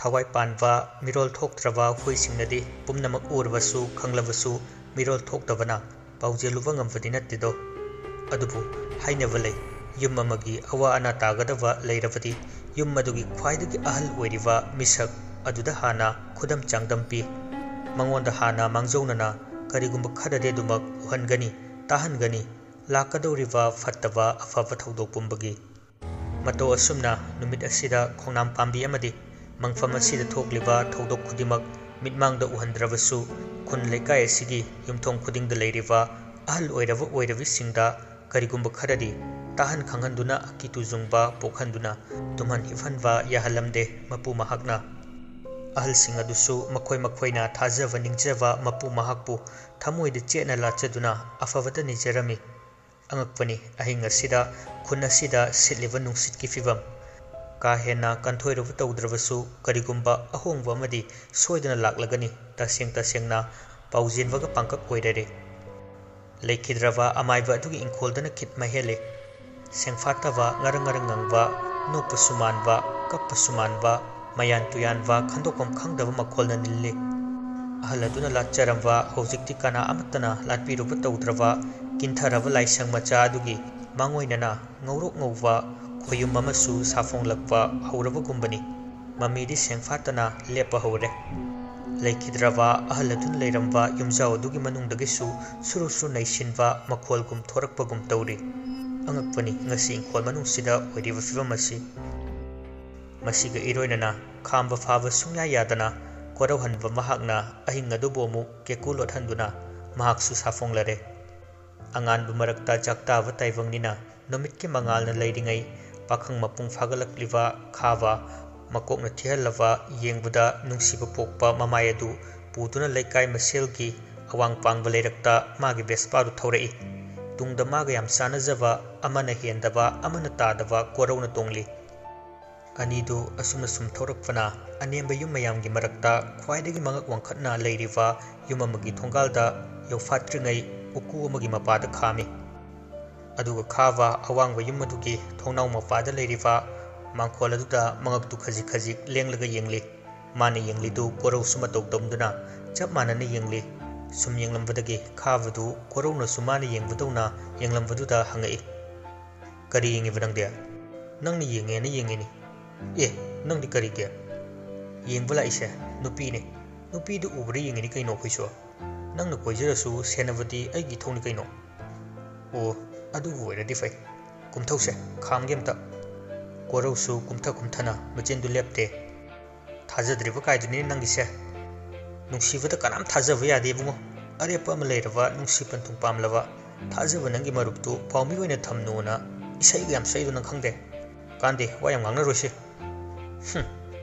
ꯊꯋꯥꯏ ꯄꯥꯟꯕ, ꯃꯤꯔꯣꯜ ꯊꯣꯛꯇ꯭ꯔꯕ ꯍꯨꯏꯁꯤꯡꯅꯗꯤ ꯄꯨꯝꯅꯃꯛ ꯎꯔꯕꯁꯨ ꯈꯪꯂꯕꯁꯨ ꯃꯤꯔꯣꯜ ꯊꯣꯛꯇꯕꯅ ꯄꯥꯎꯖꯦꯜꯂꯨꯕ ꯉꯝꯕꯗꯤ ꯅꯠꯇꯦꯗꯣ꯫ ꯑꯗꯨꯕꯨ ꯍꯥꯏꯅꯕ ꯂꯩ, ꯌꯨꯝ ꯑꯃꯒꯤ ꯑꯋꯥ ꯑꯅꯥ ꯇꯥꯒꯗꯕ ꯂꯩꯔꯕꯗꯤ ꯌꯨꯝ ꯑꯗꯨꯒꯤ ꯈ꯭ꯋꯥꯏꯗꯒꯤ ꯑꯍꯜ ꯑꯣꯏꯔꯤꯕ ꯃꯤꯁꯛ ꯑꯗꯨꯗ ꯍꯥꯟꯅ ꯈꯨꯗꯝ ꯆꯥꯡꯗꯝ ꯄꯤ꯫ ꯃꯉꯣꯟꯗ ꯍꯥꯟꯅ ꯃꯥꯡꯖꯧꯅꯅ ꯀꯔꯤꯒꯨꯝꯕ ꯈꯔꯗꯤ ꯑꯗꯨꯃꯛ ꯎꯍꯟꯒꯅꯤ, ꯇꯥꯍꯟꯒꯅꯤ, ꯂꯥꯛꯀꯗꯧꯔꯤꯕ ꯐꯠꯇꯕ ꯑꯐꯕ ꯊꯧꯗꯣꯛ ꯄꯨꯝꯕꯒꯤ꯫ ꯃꯇꯧ ꯑꯁꯨꯝꯅ ꯅꯨꯃꯤꯠ ꯑꯁꯤꯗ ꯈꯣꯡꯅꯥꯡ ꯄꯥꯝꯕꯤ ꯑꯃꯗꯤ ꯃꯪꯐꯝ ꯑꯁꯤꯗ ꯊꯣꯛꯂꯤꯕ ꯊꯧꯗꯣꯛ ꯈꯨꯗꯤꯡꯃꯛ ꯃꯤꯠꯃꯥꯡꯗ ꯎꯍꯟꯗ꯭ꯔꯕꯁꯨ, ꯈꯨꯟ ꯂꯩꯀꯥꯏ ꯑꯁꯤꯒꯤ ꯌꯨꯝꯊꯣꯡ ꯈꯨꯗꯤꯡꯗ ꯂꯩꯔꯤꯕ ꯑꯍꯜ ꯑꯣꯏꯔꯕ ꯑꯣꯏꯔꯕꯤꯁꯤꯡꯗ ꯀꯔꯤꯒꯨꯝꯕ ꯈꯔꯗꯤ ꯇꯥꯍꯟ ꯈꯪꯍꯟꯗꯨꯅ ꯑꯀꯤ ꯇꯨꯖꯨꯡꯕ ꯄꯣꯛꯍꯟꯗꯨꯅ ꯇꯨꯝꯍꯟ ꯍꯤꯞꯍꯟꯕ ꯌꯥꯍꯜꯂꯝꯗꯦ ꯃꯄꯨ ꯃꯍꯥꯛꯅ꯫ ꯑꯍꯜꯁꯤꯡ ꯑꯗꯨꯁꯨ ꯃꯈꯣꯏ ꯃꯈꯣꯏꯅ ꯊꯥꯖꯕ ꯅꯤꯡꯖꯕ ꯃꯄꯨ ꯃꯍꯥꯛꯄꯨ ꯊꯃꯣꯏꯗ ꯆꯦꯠꯅ ꯂꯥꯠꯆꯗꯨꯅ ꯑꯐꯕꯇ ꯅꯤꯖꯔꯝꯃꯤ꯫ ꯑꯉꯛꯄꯅꯤ, ꯑꯍꯤꯡ ꯑꯁꯤꯗ ꯈꯨꯟ ꯑꯁꯤꯗ ꯁꯤꯠꯂꯤꯕ ꯅꯨꯡꯁꯤꯠꯀꯤ ꯐꯤꯕꯝ꯫ ꯀꯥ ꯍꯦꯟꯅ ꯀꯟꯊꯣꯏꯔꯨꯕ ꯇꯧꯗ꯭ꯔꯕꯁꯨ ꯀꯔꯤꯒꯨꯝꯕ ꯑꯍꯣꯡꯕ ꯑꯃꯗꯤ ꯁꯣꯏꯗꯅ ꯂꯥꯛꯂꯒꯅꯤ꯫ ꯇꯁꯦꯡ ꯇꯁꯦꯡꯅ ꯄꯥꯎꯖꯦꯟꯕꯒ ꯄꯥꯡꯀꯛ ꯑꯣꯏꯔꯔꯦ꯫ ꯂꯩꯈꯤꯗ꯭ꯔꯕ ꯑꯃꯥꯏꯕ ꯑꯗꯨꯒꯤ ꯏꯪꯈꯣꯜꯗꯅ ꯈꯤꯠ ꯃꯍꯦꯜꯂꯤ꯫ ꯁꯦꯡꯐꯥꯠꯇꯕ, ꯉꯔꯪ ꯉꯔꯪ ꯉꯪꯕ, ꯅꯣꯛꯄꯁꯨ ꯃꯥꯟꯕ, ꯀꯞꯄꯁꯨ ꯃꯥꯟꯕ, ꯃꯌꯥꯟ ꯇꯨꯌꯥꯟꯕ, ꯈꯟꯗꯣꯛꯐꯝ ꯈꯪꯗꯕ ꯃꯈꯣꯜꯅ ꯅꯤꯜꯂꯤ꯫ ꯑꯍꯜ ꯑꯗꯨꯅ ꯂꯥꯠꯆꯔꯝꯕ ꯍꯧꯖꯤꯛꯇꯤ ꯀꯅꯥ ꯑꯃꯠꯇꯅ ꯂꯥꯠꯄꯤꯔꯨꯕ ꯇꯧꯗ꯭ꯔꯕ ꯀꯤꯟꯊꯔꯕ ꯂꯥꯏꯁꯪ ꯃꯆꯥ ꯑꯗꯨꯒꯤ ꯃꯥꯡꯑꯣꯏꯅꯅ ꯉꯧꯔꯣꯛ ꯉꯧꯕ ꯈꯣꯌꯨꯝ ꯑꯃꯁꯨ ꯁꯥꯐꯣꯡꯂꯛꯄ ꯍꯧꯔꯕꯒꯨꯝꯕꯅꯤ꯫ ꯃꯃꯤꯗꯤ ꯁꯦꯡꯐꯥꯠꯇꯅ ꯂꯦꯞꯄ ꯍꯧꯔꯦ꯫ ꯂꯩꯈꯤꯗ꯭ꯔꯕ ꯑꯍꯜ ꯑꯗꯨꯅ ꯂꯩꯔꯝꯕ ꯌꯨꯝꯖꯥꯎ ꯑꯗꯨꯒꯤ ꯃꯅꯨꯡꯗꯒꯤꯁꯨ ꯁꯨꯔꯨ ꯁꯨꯔꯨ ꯅꯩꯁꯤꯟꯕ ꯃꯈꯣꯜꯒꯨꯝ ꯊꯣꯔꯛꯄꯒꯨꯝ ꯇꯧꯔꯤ꯫ ꯑꯉꯛꯄꯅꯤ, ꯉꯁꯤ ꯏꯪꯈꯣꯜ ꯃꯅꯨꯡꯁꯤꯗ ꯑꯣꯏꯔꯤꯕ ꯐꯤꯕꯝ ꯑꯁꯤ꯫ ꯃꯁꯤꯒ ꯏꯔꯣꯏꯅꯅ ꯈꯥꯝꯕ ꯐꯥꯕ ꯁꯨꯡꯌꯥ ꯌꯥꯗꯅ ꯋꯥꯔꯧꯍꯟꯕ ꯃꯍꯥꯛꯅ ꯑꯍꯤꯡ ꯑꯗꯨꯕꯨ ꯑꯃꯨꯛ ꯀꯦꯀꯨ ꯂꯣꯠꯍꯟꯗꯨꯅ ꯃꯍꯥꯛꯁꯨ ꯁꯥꯐꯣꯡꯂꯔꯦ꯫ ꯑꯉꯥꯟꯕ ꯃꯔꯛꯇ ꯆꯥꯛꯇꯥꯕ ꯇꯥꯏꯕꯪꯅꯤꯅ ꯅꯨꯃꯤꯠꯀꯤ ꯃꯉꯥꯜꯅ ꯂꯩꯔꯤꯉꯩ ꯄꯥꯈꯪ ꯃꯄꯨꯡ ꯐꯥꯒꯠꯂꯛꯂꯤꯕ ꯈꯥꯕ ꯃꯀꯣꯛꯅ ꯊꯤꯍꯜꯂꯕ ꯌꯦꯡꯕꯗ ꯅꯨꯡꯁꯤꯕ ꯄꯣꯛꯄ ꯃꯃꯥꯏ ꯑꯗꯨ ꯄꯨꯗꯨꯅ ꯂꯩꯀꯥꯏ ꯃꯁꯦꯜꯒꯤ ꯑꯋꯥꯡ ꯄꯥꯡꯕ ꯂꯩꯔꯛꯇ ꯃꯥꯒꯤ ꯚꯦꯁꯄꯥꯗꯨ ꯊꯧꯔꯛꯏ꯫ ꯇꯨꯡꯗ ꯃꯥꯒ ꯌꯥꯝ ꯆꯥꯟꯅꯖꯕ ꯑꯃꯅ ꯍꯦꯟꯗꯕ ꯑꯃꯅ ꯇꯥꯗꯕ ꯀꯣꯔꯧꯅ ꯇꯣꯡꯂꯤ꯫ ꯑꯅꯤꯗꯨ ꯑꯁꯨꯝꯅ ꯁꯨꯝ ꯊꯧꯔꯛꯄꯅ ꯑꯅꯦꯝꯕ ꯌꯨꯝ ꯃꯌꯥꯝꯒꯤ ꯃꯔꯛꯇ ꯈ꯭ꯋꯥꯏꯗꯒꯤ ꯃꯉꯛ ꯋꯥꯡꯈꯠꯅ ꯂꯩꯔꯤꯕ ꯌꯨꯝ ꯑꯃꯒꯤ ꯊꯣꯡꯒꯥꯜꯗ ꯌꯧꯐꯥꯠꯇ꯭ꯔꯤꯉꯩ ꯎꯀꯨ ꯑꯃꯒꯤ ꯃꯄꯥꯗ ꯈꯥꯝꯃꯤ꯫ ꯑꯗꯨꯒ ꯈꯥꯕ ꯑꯋꯥꯡꯕ ꯌꯨꯝ ꯑꯗꯨꯒꯤ ꯊꯣꯡꯅꯥꯎ ꯃꯄꯥꯗ ꯂꯩꯔꯤꯕ ꯃꯥꯡꯈꯣꯜ ꯑꯗꯨꯗ ꯃꯉꯛꯇꯨ ꯈꯖꯤꯛ ꯈꯖꯤꯛ ꯂꯦꯡꯂꯒ ꯌꯦꯡꯂꯤ꯫ ꯃꯥꯅ ꯌꯦꯡꯂꯤꯗꯨ ꯀꯣꯔꯧꯁꯨ ꯃꯇꯧ ꯇꯧꯗꯨꯅ ꯆꯞ ꯃꯥꯟꯅꯅ ꯌꯦꯡꯂꯤ꯫ ꯁꯨꯝ ꯌꯦꯡꯂꯝꯕꯗꯒꯤ ꯈꯥꯕꯗꯨ ꯀꯣꯔꯧꯅꯁꯨ ꯃꯥꯅ ꯌꯦꯡꯕꯗꯧꯅ ꯌꯦꯡꯂꯝꯕꯗꯨꯗ ꯍꯪꯉꯛꯏ, "ꯀꯔꯤ ꯌꯦꯡꯉꯤꯕ ꯅꯪꯗꯤ?" "ꯅꯪꯅ ꯌꯦꯡꯉꯦꯅ ꯌꯦꯡꯉꯤꯅꯤ꯫" "ꯑꯦ, ꯅꯪꯗꯤ ꯀꯔꯤꯒꯤ?" "ꯌꯦꯡꯕ ꯂꯥꯛꯏꯁꯦ ꯅꯨꯄꯤꯅꯤ꯫ ꯅꯨꯄꯤꯗꯨ ꯎꯕ꯭ꯔꯥ ꯌꯦꯡꯉꯤꯅꯤ ꯀꯩꯅꯣ ꯑꯩꯈꯣꯏꯁꯨ꯫ ꯅꯪꯅ ꯀꯣꯏꯖꯔꯁꯨ ꯁꯦꯟꯅꯕꯗꯤ ꯑꯩꯒꯤ ꯏꯊꯧꯅꯤ ꯀꯩꯅꯣ꯫" "ꯑꯣ, ꯑꯗꯨꯕꯨ ꯑꯣꯏꯔꯗꯤ ꯐꯩ꯫ ꯀꯨꯝꯊꯧꯁꯦ, ꯈꯥꯝꯒꯦ ꯑꯝꯇ꯫" ꯀꯣꯔꯧꯁꯨ ꯀꯨꯝꯊ ꯀꯨꯝꯊꯅ ꯃꯆꯤꯟꯗꯨ ꯂꯦꯞꯇꯦ꯫ "ꯊꯥꯖꯗ꯭ꯔꯤꯕ ꯀꯥꯏꯗꯨꯅꯤꯅꯦ ꯅꯪꯒꯤꯁꯦ꯫ ꯅꯨꯡꯁꯤꯕꯗ ꯀꯅꯥꯝ ꯊꯥꯖꯕ ꯌꯥꯗꯦ ꯏꯕꯨꯡꯉꯣ꯫ ꯑꯔꯦꯞꯄ ꯑꯃ ꯂꯩꯔꯕ ꯅꯨꯡꯁꯤ ꯄꯟꯊꯨꯡ ꯄꯥꯝꯂꯕ ꯊꯥꯖꯕ ꯅꯪꯒꯤ ꯃꯔꯨꯞꯇꯨ ꯄꯥꯎꯃꯤ ꯑꯣꯏꯅ ꯊꯝꯅꯨꯅ ꯏꯁꯩꯒ ꯌꯥꯝ ꯁꯛꯏꯗꯣ ꯅꯪ ꯈꯪꯗꯦ꯫ ꯀꯥꯟꯗꯦ, ꯋꯥ ꯌꯥꯝ ꯉꯥꯡꯅꯔꯣꯏꯁꯤ꯫" ꯍꯨꯝ꯫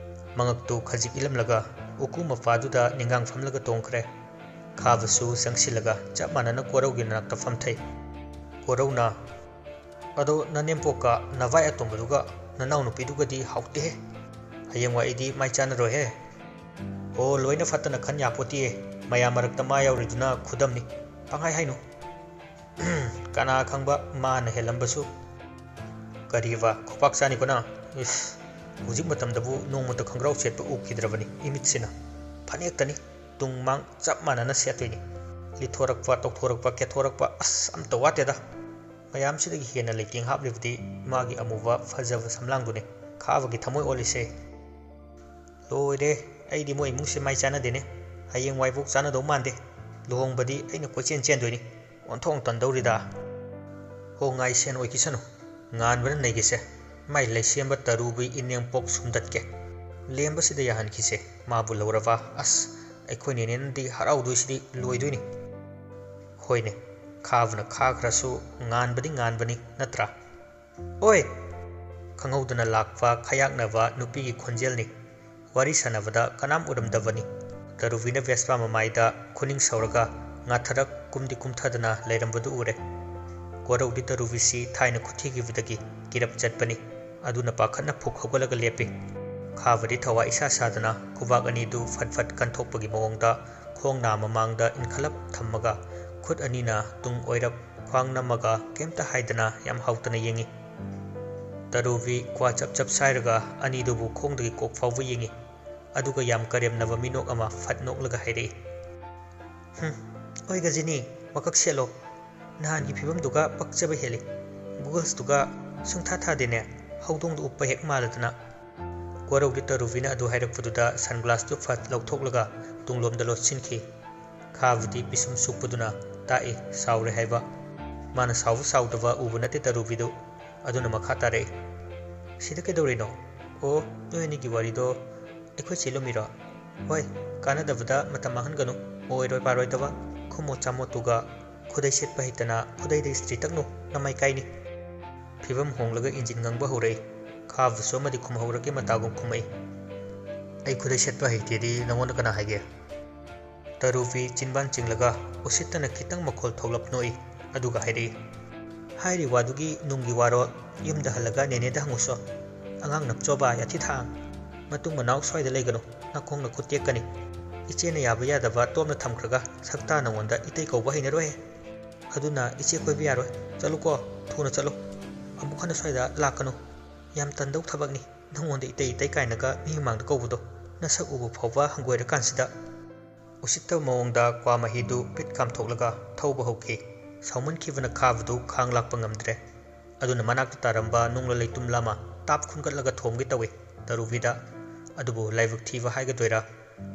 ꯃꯉꯛꯇꯨ ꯈꯖꯤꯛ ꯏꯜꯂꯝꯂꯒ ꯎꯀꯨ ꯃꯄꯥꯗꯨꯗ ꯅꯤꯡꯒꯥꯡ ꯐꯝꯂꯒ ꯇꯣꯡꯈ꯭ꯔꯦ꯫ ꯈꯥꯕꯁꯨ ꯆꯪꯁꯤꯜꯂꯒ ꯆꯞ ꯃꯥꯟꯅꯅ ꯀꯣꯔꯧꯒꯤ ꯅꯥꯛꯇ ꯐꯝꯊꯩ꯫ ꯀꯣꯔꯧꯅ, "ꯑꯗꯣ ꯅꯅꯦꯝꯄꯣꯛꯀ ꯅꯚꯥꯏ ꯑꯇꯣꯝꯕꯗꯨꯒ ꯅꯅꯥꯎꯅꯨꯄꯤꯗꯨꯒꯗꯤ ꯍꯥꯎꯇꯦꯍꯦ꯫ ꯍꯌꯦꯡꯋꯥꯏ ꯑꯩꯗꯤ ꯃꯥꯏ ꯆꯥꯅꯔꯣꯏꯍꯦ꯫" "ꯑꯣ, ꯂꯣꯏꯅ ꯐꯠꯇꯅ ꯈꯟ ꯌꯥꯄꯣꯠꯇꯦ꯫ ꯃꯌꯥꯝ ꯃꯔꯛꯇ ꯃꯥ ꯌꯥꯎꯔꯤꯗꯨꯅ ꯈꯨꯗꯝꯅꯤ꯫ ꯄꯪꯍꯥꯏ ꯍꯥꯏꯅꯨ꯫" "ꯀꯅꯥ ꯈꯪꯕ ꯃꯥꯅ ꯍꯦꯜꯂꯝꯕꯁꯨ꯫" "ꯀꯔꯤꯕ? ꯈꯨꯄꯥꯛ ꯆꯥꯅꯤꯀꯣ ꯅꯪ? ꯏꯁ, ꯍꯧꯖꯤꯛ ꯃꯇꯝꯗꯕꯨ ꯅꯣꯡꯃꯇ ꯈꯣꯡꯒ꯭ꯔꯥꯎ ꯁꯦꯠꯄ ꯎꯈꯤꯗ꯭ꯔꯕꯅꯤ ꯏꯃꯤꯠꯁꯤꯅ꯫ ꯐꯅꯦꯛꯇꯅꯤ, ꯇꯨꯡ ꯃꯥꯡ ꯆꯞ ꯃꯥꯟꯅꯅ ꯁꯦꯠꯇꯣꯏꯅꯤ꯫ ꯂꯤꯠꯊꯣꯔꯛꯄ, ꯇꯧꯊꯣꯔꯛꯄ, ꯀꯦꯊꯣꯔꯛꯄ, ꯑꯁ, ꯑꯝꯇ ꯋꯥꯠꯇꯦꯗ꯫ ꯃꯌꯥꯝꯁꯤꯗꯒꯤ ꯍꯦꯟꯅ ꯂꯩꯇꯦꯡ ꯍꯥꯞꯂꯤꯕꯗꯤ ꯃꯥꯒꯤ ꯑꯃꯨꯕ ꯐꯖꯕ ꯁꯝꯂꯥꯡꯗꯨꯅꯤ ꯈꯥꯕꯒꯤ ꯊꯃꯣꯏ ꯑꯣꯜꯂꯤꯁꯦ꯫ ꯂꯣꯏꯔꯦ, ꯑꯩꯗꯤ ꯃꯣꯏ ꯏꯃꯨꯡꯁꯦ ꯃꯥꯏ ꯆꯥꯅꯗꯦꯅꯦ꯫ ꯍꯌꯦꯡꯋꯥꯏꯐꯥꯎ ꯆꯥꯅꯗꯧ ꯃꯥꯟꯗꯦ꯫ ꯂꯨꯍꯣꯡꯕꯗꯤ ꯑꯩꯅ ꯀꯣꯏꯆꯦꯟ ꯆꯦꯟꯗꯣꯏꯅꯤ꯫ ꯑꯣꯟꯊꯣꯛꯅ ꯇꯟꯗꯧꯔꯤꯗ꯫ ꯍꯣ, ꯉꯥꯏ ꯁꯦꯟ ꯑꯣꯏꯈꯤꯁꯅꯨ꯫ ꯉꯥꯟꯕꯅ ꯅꯩꯒꯦꯁꯦ꯫ ꯃꯥꯏ ꯂꯩꯁꯦꯝꯕ ꯇꯔꯨꯕꯤ ꯏꯅꯦꯝꯄꯣꯛ ꯁꯨꯝꯗꯠꯀꯦ꯫ ꯂꯦꯝꯕꯁꯤꯗ ꯌꯥꯍꯟꯈꯤꯁꯦ꯫ ꯃꯥꯕꯨ ꯂꯧꯔꯕ? ꯑꯁ, ꯑꯩꯈꯣꯏ ꯅꯦꯅꯦꯅꯗꯤ ꯍꯔꯥꯎꯗꯣꯏꯁꯤꯗꯤ ꯂꯣꯏꯗꯣꯏꯅꯤ꯫ ꯍꯣꯏꯅꯦ, ꯈꯥꯕꯅ ꯈꯥꯈ꯭ꯔꯁꯨ ꯉꯥꯟꯕꯗꯤ ꯉꯥꯟꯕꯅꯤ ꯅꯠꯇ꯭ꯔꯥ? ꯑꯣꯏ! ꯈꯪꯍꯧꯗꯅ ꯂꯥꯛꯄ ꯈꯌꯥꯛꯅꯕ ꯅꯨꯄꯤꯒꯤ ꯈꯣꯟꯖꯦꯜꯅꯤ꯫ ꯋꯥꯔꯤ ꯁꯥꯟꯅꯕꯗ ꯀꯅꯥꯝ ꯎꯔꯝꯗꯕꯅꯤ꯫ ꯇꯔꯨꯕꯤꯅ ꯚꯦꯁꯄꯥ ꯃꯃꯥꯏꯗ ꯈꯨꯅꯤꯡ ꯁꯧꯔꯒ ꯉꯥꯊꯔꯛ ꯀꯨꯝꯗꯤ ꯀꯨꯝꯊꯗꯅ ꯂꯩꯔꯝꯕꯗꯨ ꯎꯔꯦ꯫ ꯀꯣꯔꯧꯗꯤ ꯇꯔꯨꯕꯤꯁꯤ ꯊꯥꯏꯅ ꯈꯨꯠꯊꯤꯈꯤꯕꯗꯒꯤ ꯀꯤꯔꯞ ꯆꯠꯄꯅꯤ꯫ ꯑꯗꯨꯅ ꯄꯥꯈꯠꯅ ꯐꯨꯛ ꯍꯧꯒꯠꯂꯒ ꯂꯦꯞꯄꯤ꯫ ꯈꯥꯕꯗꯤ ꯊꯋꯥꯏ ꯏꯁꯥ ꯁꯥꯗꯅ ꯈꯨꯕꯥꯛ ꯑꯅꯤꯗꯨ ꯐꯠ ꯐꯠ ꯀꯟꯊꯣꯛꯄꯒꯤ ꯃꯑꯣꯡꯗ ꯈꯣꯡ ꯅꯥ ꯃꯃꯥꯡꯗ ꯏꯟꯈꯠꯂꯞ ꯊꯝꯃꯒ ꯈꯨꯠ ꯑꯅꯤꯅ ꯇꯨꯡ ꯑꯣꯏꯔꯞ ꯈ꯭ꯋꯥꯡ ꯅꯝꯃꯒ ꯀꯩꯝꯇ ꯍꯥꯏꯗꯅ ꯌꯥꯝ ꯍꯥꯎꯇꯅ ꯌꯦꯡꯉꯤ꯫ ꯇꯔꯨꯕꯤ ꯀ꯭ꯋꯥ ꯆꯞ ꯆꯞ ꯁꯥꯏꯔꯒ ꯑꯅꯤꯗꯨꯕꯨ ꯈꯣꯡꯗꯒꯤ ꯀꯣꯛ ꯐꯥꯎꯕ ꯌꯦꯡꯉꯤ꯫ ꯑꯗꯨꯒ ꯌꯥꯝ ꯀꯔꯦꯝꯅꯕ ꯃꯤꯅꯣꯛ ꯑꯃ ꯐꯠ ꯅꯣꯛꯂꯒ ꯍꯥꯏꯔꯛꯏ, "ꯍꯨꯝ, ꯑꯣꯏ ꯒꯖꯤꯅꯤ, ꯋꯥꯀꯛ ꯁꯦꯠꯂꯣ꯫ ꯅꯍꯥꯟꯒꯤ ꯐꯤꯕꯝꯗꯨꯒ ꯄꯛꯆꯕ ꯍꯦꯜꯂꯤ꯫ ꯒꯨꯒꯜꯁꯇꯨꯒ ꯁꯨꯡꯊꯥ ꯊꯥꯗꯦꯅꯦ, ꯍꯧꯗꯣꯡꯗ ꯎꯞꯄ ꯍꯦꯛ ꯃꯥꯜꯂꯗꯅ"꯫ ꯀꯣꯔꯧꯗꯤ ꯇꯔꯨꯕꯤꯅ ꯑꯗꯨ ꯍꯥꯏꯔꯛꯄꯗꯨꯗ ꯁꯟꯒ꯭ꯂꯥꯁꯇꯨ ꯐꯠ ꯂꯧꯊꯣꯛꯂꯒ ꯇꯨꯡꯂꯣꯝꯗ ꯂꯣꯠꯁꯤꯟꯈꯤ꯫ ꯈꯥꯕꯗꯤ ꯄꯤꯁꯨꯝ ꯁꯨꯛꯄꯗꯨꯅ ꯇꯥꯛꯏ, ꯁꯥꯎꯔꯦ ꯍꯥꯏꯕ꯫ ꯃꯥꯅ ꯁꯥꯎꯕ ꯁꯥꯎꯗꯕ ꯎꯕ ꯅꯠꯇꯦ ꯇꯔꯨꯕꯤꯗꯨ꯫ ꯑꯗꯨꯅ ꯃꯈꯥ ꯇꯥꯔꯛꯏ, "ꯁꯤꯗ ꯀꯩꯗꯧꯔꯤꯅꯣ? ꯑꯣ, ꯅꯣꯏ ꯑꯅꯤꯒꯤ ꯋꯥꯔꯤꯗꯣ ꯑꯩꯈꯣꯏ ꯆꯦꯜꯂꯨꯝꯃꯤꯔꯣ? ꯍꯣꯏ, ꯀꯥꯟꯅꯗꯕꯗ ꯃꯇꯝ ꯃꯥꯡꯍꯟꯒꯅꯨ, ꯑꯣꯏꯔꯣꯏ ꯄꯥꯔꯣꯏꯗꯕ ꯈꯨꯃꯣꯠ ꯆꯥꯃꯣꯠꯇꯨꯒ ꯈꯨꯗꯩ ꯁꯦꯠꯄ ꯍꯩꯇꯅ ꯈꯨꯗꯩꯗ ꯏꯁꯇ꯭ꯔꯤ ꯇꯛꯅꯨ, ꯅꯃꯥꯏ ꯀꯥꯏꯅꯤ"꯫ ꯐꯤꯕꯝ ꯍꯣꯡꯂꯒ ꯏꯟꯖꯤꯟ ꯉꯪꯕ ꯍꯧꯔꯛꯏ꯫ ꯈꯥꯕꯁꯨ ꯑꯃꯗꯤ ꯈꯨꯝꯍꯧꯔꯒꯦ ꯃꯇꯥꯒꯨꯝ ꯈꯨꯝꯃꯛꯏ, "ꯑꯩ ꯈꯨꯗꯩ ꯁꯦꯠꯄ ꯍꯩꯇꯦꯗꯤ ꯅꯉꯣꯟꯗ ꯀꯅꯥ ꯍꯥꯏꯒꯦ?" ꯇꯔꯨꯕꯤ ꯆꯤꯟꯕꯥꯟ ꯆꯤꯡꯂꯒ ꯎꯁꯤꯠꯇꯅ ꯈꯤꯇꯪ ꯃꯈꯣꯜ ꯊꯣꯛꯂꯞ ꯅꯣꯛꯏ, ꯑꯗꯨꯒ ꯍꯥꯏꯔꯛꯏ, "ꯍꯥꯏꯔꯤ ꯋꯥꯗꯨꯒꯤ ꯅꯨꯡꯒꯤ ꯋꯥꯔꯣꯜ ꯌꯨꯝꯗ ꯍꯜꯂꯒ ꯅꯦꯅꯦꯗ ꯍꯪꯉꯨꯁꯣ꯫ ꯑꯉꯥꯡ ꯅꯞꯆꯣꯕ ꯌꯥꯊꯤ ꯊꯥꯡ꯫ ꯃꯇꯨꯡ ꯃꯅꯥꯎ ꯁ꯭ꯋꯥꯏꯗ ꯂꯩꯒꯅꯨ, ꯅꯈꯣꯡ ꯅꯈꯨꯠ ꯇꯦꯛꯀꯅꯤ꯫ ꯏꯆꯦꯅ ꯌꯥꯕ ꯌꯥꯗꯕ ꯇꯣꯝꯅ ꯊꯝꯈ꯭ꯔꯒ ꯁꯛꯇꯥ ꯅꯉꯣꯟꯗ ꯏꯇꯩ ꯀꯧꯕ ꯍꯩꯅꯔꯣꯏꯍꯦ꯫ ꯑꯗꯨꯅ ꯏꯆꯦ ꯀꯣꯏꯕ ꯌꯥꯔꯣꯏ꯫ ꯆꯠꯂꯨꯀꯣ, ꯊꯨꯅ ꯆꯠꯂꯨ꯫ ꯑꯃꯨꯛ ꯍꯟꯅ ꯁ꯭ꯋꯥꯏꯗ ꯂꯥꯛꯀꯅꯨ꯫ ꯌꯥꯝ ꯇꯟꯗꯧ ꯊꯕꯛꯅꯤ ꯅꯉꯣꯟꯗ ꯏꯇꯩ ꯏꯇꯩ ꯀꯥꯏꯅꯒ ꯃꯤ ꯃꯃꯥꯡꯗ ꯀꯧꯕꯗꯣ꯫ ꯅꯁꯛ ꯎꯕ ꯐꯥꯎꯕ ꯍꯪꯒꯣꯏꯔꯀꯥꯟꯁꯤꯗ"꯫ ꯎꯁꯤꯠꯇꯕ ꯃꯑꯣꯡꯗ ꯀ꯭ꯋꯥ ꯃꯍꯤꯗꯨ ꯄꯤꯠ ꯀꯥꯝꯊꯣꯛꯂꯒ ꯊꯧꯕ ꯍꯧꯈꯤ꯫ ꯁꯥꯎꯃꯟꯈꯤꯕꯅ ꯈꯥꯕꯗꯨ ꯈꯥꯡ ꯂꯥꯛꯄ ꯉꯝꯗ꯭ꯔꯦ꯫ ꯑꯗꯨꯅ ꯃꯅꯥꯛꯇ ꯇꯥꯔꯝꯕ ꯅꯨꯡꯂ ꯂꯩꯇꯨꯝꯂ ꯑꯃ ꯇꯥꯞ ꯈꯨꯟꯒꯠꯂꯒ ꯊꯣꯝꯒꯦ ꯇꯧꯏ ꯇꯔꯨꯕꯤꯗ꯫ ꯑꯗꯨꯕꯨ ꯂꯥꯏꯕꯛ ꯊꯤꯕ ꯍꯥꯏꯒꯗꯣꯏꯔꯥ,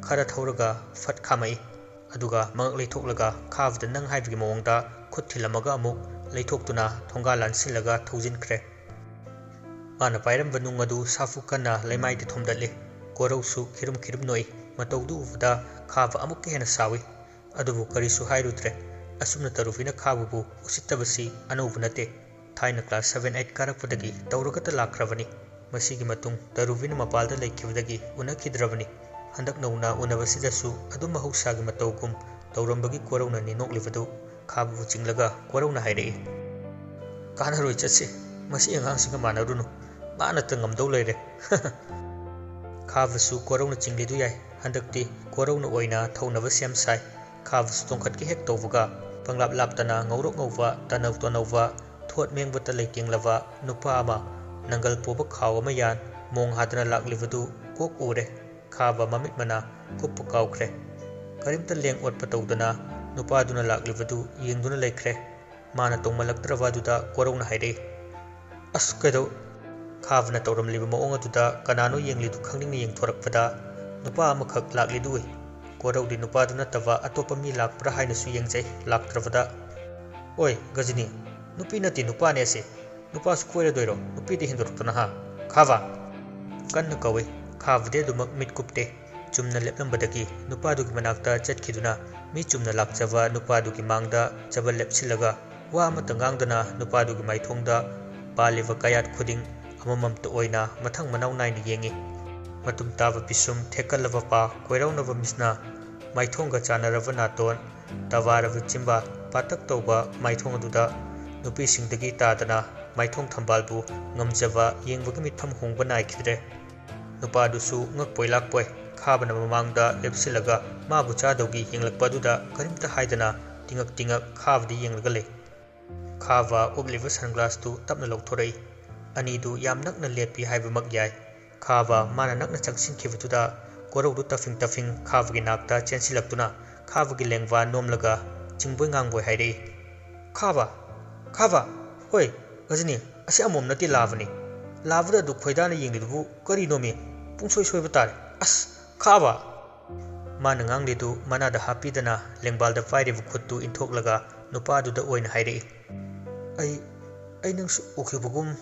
ꯈꯔ ꯊꯧꯔꯒ ꯐꯠ ꯈꯥꯝꯃꯛꯏ꯫ ꯑꯗꯨꯒ ꯃꯉꯛ ꯂꯩꯊꯣꯛꯂꯒ ꯈꯥꯕꯗ ꯅꯪ ꯍꯥꯏꯕꯒꯤ ꯃꯑꯣꯡꯗ ꯈꯨꯠ ꯊꯤꯜꯂꯝꯃꯒ ꯑꯃꯨꯛ ꯂꯩꯊꯣꯛꯇꯨꯅ ꯊꯣꯡꯒꯥꯜ ꯂꯥꯟꯁꯤꯜꯂꯒ ꯊꯧꯖꯤꯟꯈ꯭ꯔꯦ꯫ ꯃꯥꯅ ꯄꯥꯏꯔꯝꯕ ꯅꯨꯡ ꯑꯗꯨ ꯁꯥꯐꯨ ꯀꯟꯅ ꯂꯩꯃꯥꯏꯗ ꯊꯣꯝꯗꯠꯂꯤ꯫ ꯀꯣꯔꯧꯁꯨ ꯈꯤꯔꯨꯝ ꯈꯤꯔꯨꯝ ꯅꯣꯛꯏ꯫ ꯃꯇꯧꯗꯨ ꯎꯕꯗ ꯈꯥꯕ ꯑꯃꯨꯛꯀ ꯍꯦꯟꯅ ꯁꯥꯎꯏ꯫ ꯑꯗꯨꯕꯨ ꯀꯔꯤꯁꯨ ꯍꯥꯏꯔꯨꯗ꯭ꯔꯦ꯫ ꯑꯁꯨꯝꯅ ꯇꯔꯨꯕꯤꯅ ꯈꯥꯕꯕꯨ ꯎꯁꯤꯠꯇꯕꯁꯤ ꯑꯅꯧꯕ ꯅꯠꯇꯦ꯫ ꯊꯥꯏꯅ class seven eight ꯀꯥꯔꯛꯄꯗꯒꯤ ꯇꯧꯔꯒꯇ ꯂꯥꯛꯈ꯭ꯔꯕꯅꯤ꯫ ꯃꯁꯤꯒꯤ ꯃꯇꯨꯡ ꯇꯔꯨꯕꯤꯅ ꯃꯄꯥꯜꯗ ꯂꯩꯈꯤꯕꯗꯒꯤ ꯎꯅꯈꯤꯗ꯭ꯔꯕꯅꯤ꯫ ꯍꯟꯗꯛ ꯅꯧꯅ ꯎꯅꯕꯁꯤꯗꯁꯨ ꯑꯗꯨꯝ ꯃꯍꯧꯁꯥꯒꯤ ꯃꯇꯧꯒꯨꯝ ꯇꯧꯔꯝꯕꯒꯤ ꯀꯣꯔꯧꯅꯅꯤ ꯅꯣꯛꯂꯤꯕꯗꯨ꯫ ꯈꯥꯕꯕꯨ ꯆꯤꯡꯂꯒ ꯀꯣꯔꯧꯅ ꯍꯥꯏꯔꯛꯏ, "ꯀꯥꯟꯅꯔꯣꯏ, ꯆꯠꯁꯤ꯫ ꯃꯁꯤ ꯑꯉꯥꯡꯁꯤꯒ ꯃꯥꯟꯅꯔꯨꯅꯨ꯫ ꯃꯥꯅꯇ ꯉꯝꯗꯧ ꯂꯩꯔꯦ꯫" ꯈꯥꯕꯁꯨ ꯀꯣꯔꯧꯅ ꯆꯤꯡꯂꯤꯗꯨ ꯌꯥꯏ꯫ ꯍꯟꯗꯛꯇꯤ ꯀꯣꯔꯧꯅ ꯑꯣꯏꯅ ꯊꯧꯅꯕ ꯁꯦꯝ ꯁꯥꯏ꯫ ꯈꯥꯕꯁꯨ ꯇꯣꯡꯈꯠꯀꯦ ꯍꯦꯛ ꯇꯧꯕꯒ ꯄꯪꯂꯥꯞ ꯂꯥꯞꯇꯅ ꯉꯧꯔꯣꯛ ꯉꯧꯕ, ꯇꯅꯧ ꯇꯅꯧꯕ, ꯊꯣꯠ ꯃꯦꯡꯕꯇ ꯂꯩꯇꯦꯡꯂꯕ ꯅꯨꯄꯥ ꯑꯃ ꯅꯪꯒꯜ ꯄꯣꯕ ꯈꯥꯎ ꯑꯃ ꯌꯥꯟ ꯃꯣꯡ ꯍꯥꯗꯅ ꯂꯥꯛꯂꯤꯕꯗꯨ ꯀꯣꯛ ꯎꯔꯦ꯫ ꯈꯥꯕ ꯃꯃꯤꯠ ꯃꯅꯥ ꯀꯨꯞꯄ ꯀꯥꯎꯈ꯭ꯔꯦ꯫ ꯀꯔꯤꯝꯇ ꯂꯦꯡ ꯑꯣꯠꯄ ꯇꯧꯗꯅ ꯅꯨꯄꯥꯗꯨꯅ ꯂꯥꯛꯂꯤꯕꯗꯨ ꯌꯦꯡꯗꯨꯅ ꯂꯩꯈ꯭ꯔꯦ꯫ ꯃꯥꯅ ꯇꯣꯡꯃꯜꯂꯛꯇ꯭ꯔꯕ ꯑꯗꯨꯗ ꯀꯣꯔꯧꯅ ꯍꯥꯏꯔꯛꯏ, "ꯑꯁ, ꯀꯩꯗꯧ-" ꯈꯥꯕꯅ ꯇꯧꯔꯝꯂꯤꯕ ꯃꯑꯣꯡ ꯑꯗꯨꯗ ꯀꯅꯥꯅꯣ ꯌꯦꯡꯂꯤꯗꯨ ꯈꯪꯅꯤꯡꯅ ꯌꯦꯡꯊꯣꯔꯛꯄꯗ ꯅꯨꯄꯥ ꯑꯃꯈꯛ ꯂꯥꯛꯂꯤꯗꯨ ꯎꯏ꯫ ꯀꯣꯔꯧꯗꯤ ꯅꯨꯄꯥꯗꯨ ꯅꯠꯇꯕ ꯑꯇꯣꯞꯄ ꯃꯤ ꯂꯥꯛꯄ꯭ꯔꯥ ꯍꯥꯏꯅꯁꯨ ꯌꯦꯡꯖꯩ, ꯂꯥꯛꯇ꯭ꯔꯕꯗ, "ꯑꯣꯏ, ꯒꯖꯅꯤ, ꯅꯨꯄꯤ ꯅꯠꯇꯦ, ꯅꯨꯄꯥꯅꯦ ꯑꯁꯤ꯫ ꯅꯨꯄꯥꯁꯨ ꯀꯣꯏꯔꯗꯣꯏꯔꯣ? ꯅꯨꯄꯤꯗꯤ ꯍꯦꯟꯗꯣꯔꯛꯇꯅ, ꯍꯥ? ꯈꯥꯕ!" ꯀꯟꯅ ꯀꯧꯏ꯫ ꯈꯥꯕꯗꯤ ꯑꯗꯨꯃꯛ ꯃꯤꯠ ꯀꯨꯞꯇꯦ꯫ ꯆꯨꯝꯅ ꯂꯦꯞꯂꯝꯕꯗꯒꯤ ꯅꯨꯄꯥꯗꯨꯒꯤ ꯃꯅꯥꯛꯇ ꯆꯠꯈꯤꯗꯨꯅ ꯃꯤ ꯆꯨꯝꯅ ꯂꯥꯛꯆꯕ ꯅꯨꯄꯥꯗꯨꯒꯤ ꯃꯥꯡꯗ ꯆꯕꯜ ꯂꯦꯞꯁꯤꯜꯂꯒ ꯋꯥ ꯑꯃꯠꯇ ꯉꯥꯡꯗꯅ ꯅꯨꯄꯥꯗꯨꯒꯤ ꯃꯥꯏꯊꯣꯡꯗ ꯄꯥꯜꯂꯤꯕ ꯀꯌꯥꯠ ꯈꯨꯗꯤꯡ ꯑꯃꯃꯝꯇ ꯑꯣꯏꯅ ꯃꯊꯪ ꯃꯅꯥꯎ ꯅꯥꯏꯅ ꯌꯦꯡꯏ꯫ ꯃꯇꯨꯝ ꯇꯥꯕ ꯄꯤꯁꯨꯝ, ꯊꯦꯛꯀꯠꯂꯕ ꯄꯥ, ꯀꯣꯏꯔꯥꯎꯅꯕ ꯃꯤꯠꯁꯅꯥ, ꯃꯥꯏꯊꯣꯡꯒ ꯆꯥꯟꯅꯔꯕ ꯅꯥꯇꯣꯟ, ꯇꯕꯥꯔꯕ ꯆꯤꯝꯕꯥꯜ, ꯄꯥꯇꯛ ꯇꯧꯕ ꯃꯥꯏꯊꯣꯡ ꯑꯗꯨꯗ ꯅꯨꯄꯤꯁꯤꯡꯗꯒꯤ ꯇꯥꯗꯅ ꯃꯥꯏꯊꯣꯡ ꯊꯝꯕꯥꯜꯕꯨ ꯉꯝꯖꯕ ꯌꯦꯡꯕꯒꯤ ꯃꯤꯠꯐꯝ ꯍꯣꯡꯕ ꯅꯥꯏꯈꯤꯗ꯭ꯔꯦ꯫ ꯅꯨꯄꯥꯗꯨꯁꯨ ꯉꯛꯄꯣꯏ ꯂꯥꯛꯄꯣꯏ ꯈꯥꯕꯅ ꯃꯃꯥꯡꯗ ꯂꯦꯞꯁꯤꯜꯂꯒ ꯃꯥꯕꯨ ꯆꯥꯗꯧꯒꯤ ꯌꯦꯡꯂꯛꯄ ꯑꯗꯨꯗ ꯀꯔꯤꯝꯇ ꯍꯥꯏꯗꯅ ꯇꯤꯉꯛ ꯇꯤꯉꯛ ꯈꯥꯕꯗ ꯌꯦꯡꯂꯒ ꯂꯩ꯫ ꯈꯥꯕ ꯎꯞꯂꯤꯕ ꯁꯟꯒ꯭ꯂꯥꯁꯇꯨ ꯇꯞꯅ ꯂꯧꯊꯣꯔꯛꯏ꯫ ꯑꯅꯤꯗꯨ ꯌꯥꯝ ꯅꯛꯅ ꯂꯦꯞꯄꯤ ꯍꯥꯏꯕꯃꯛ ꯌꯥꯏ꯫ ꯈꯥꯕ ꯃꯥꯅ ꯅꯛꯅ ꯆꯪꯁꯤꯟꯈꯤꯕꯗꯨꯗ ꯀꯣꯔꯧꯗꯨ ꯇꯐꯤꯡ ꯇꯐꯤꯡ ꯈꯥꯕꯒꯤ ꯅꯥꯛꯇ ꯆꯦꯟꯁꯤꯜꯂꯛꯇꯨꯅ ꯈꯥꯕꯒꯤ ꯂꯦꯡꯕꯥꯟ ꯅꯣꯝꯂꯒ ꯆꯤꯡꯕꯣꯏ ꯉꯥꯡꯕꯣꯏ ꯍꯥꯏꯔꯛꯏ, "ꯈꯥꯕ! ꯈꯥꯕ! ꯍꯣꯏ, ꯒꯖꯅꯤ, ꯑꯁꯤ ꯑꯃꯣꯝ ꯅꯠꯇꯦ, ꯂꯥꯕꯅꯤ꯫ ꯂꯥꯕꯗ ꯑꯗꯨ ꯈꯣꯏꯗꯥꯅ ꯌꯦꯡꯂꯤꯗꯨꯕꯨ ꯀꯔꯤꯅꯣꯃꯤ? ꯄꯨꯡꯁꯣꯏ ꯁꯣꯏꯕ ꯇꯥꯔꯦ꯫ ꯑꯁ, ꯈꯥꯕ!" ꯃꯥꯅ ꯉꯥꯡꯂꯤꯗꯨ ꯃꯅꯥꯗ ꯍꯥꯞꯄꯤꯗꯅ ꯂꯦꯡꯕꯥꯜꯗ ꯄꯥꯏꯔꯤꯕ ꯈꯨꯠꯇꯨ ꯏꯟꯊꯣꯛꯂꯒ ꯅꯨꯄꯥꯗꯨꯗ ꯑꯣꯏꯅ ꯍꯥꯏꯔꯛꯏ, "ꯑꯩ, ꯑꯩ ꯅꯪꯁꯨ ꯎꯈꯤꯕꯒꯨꯝ"꯫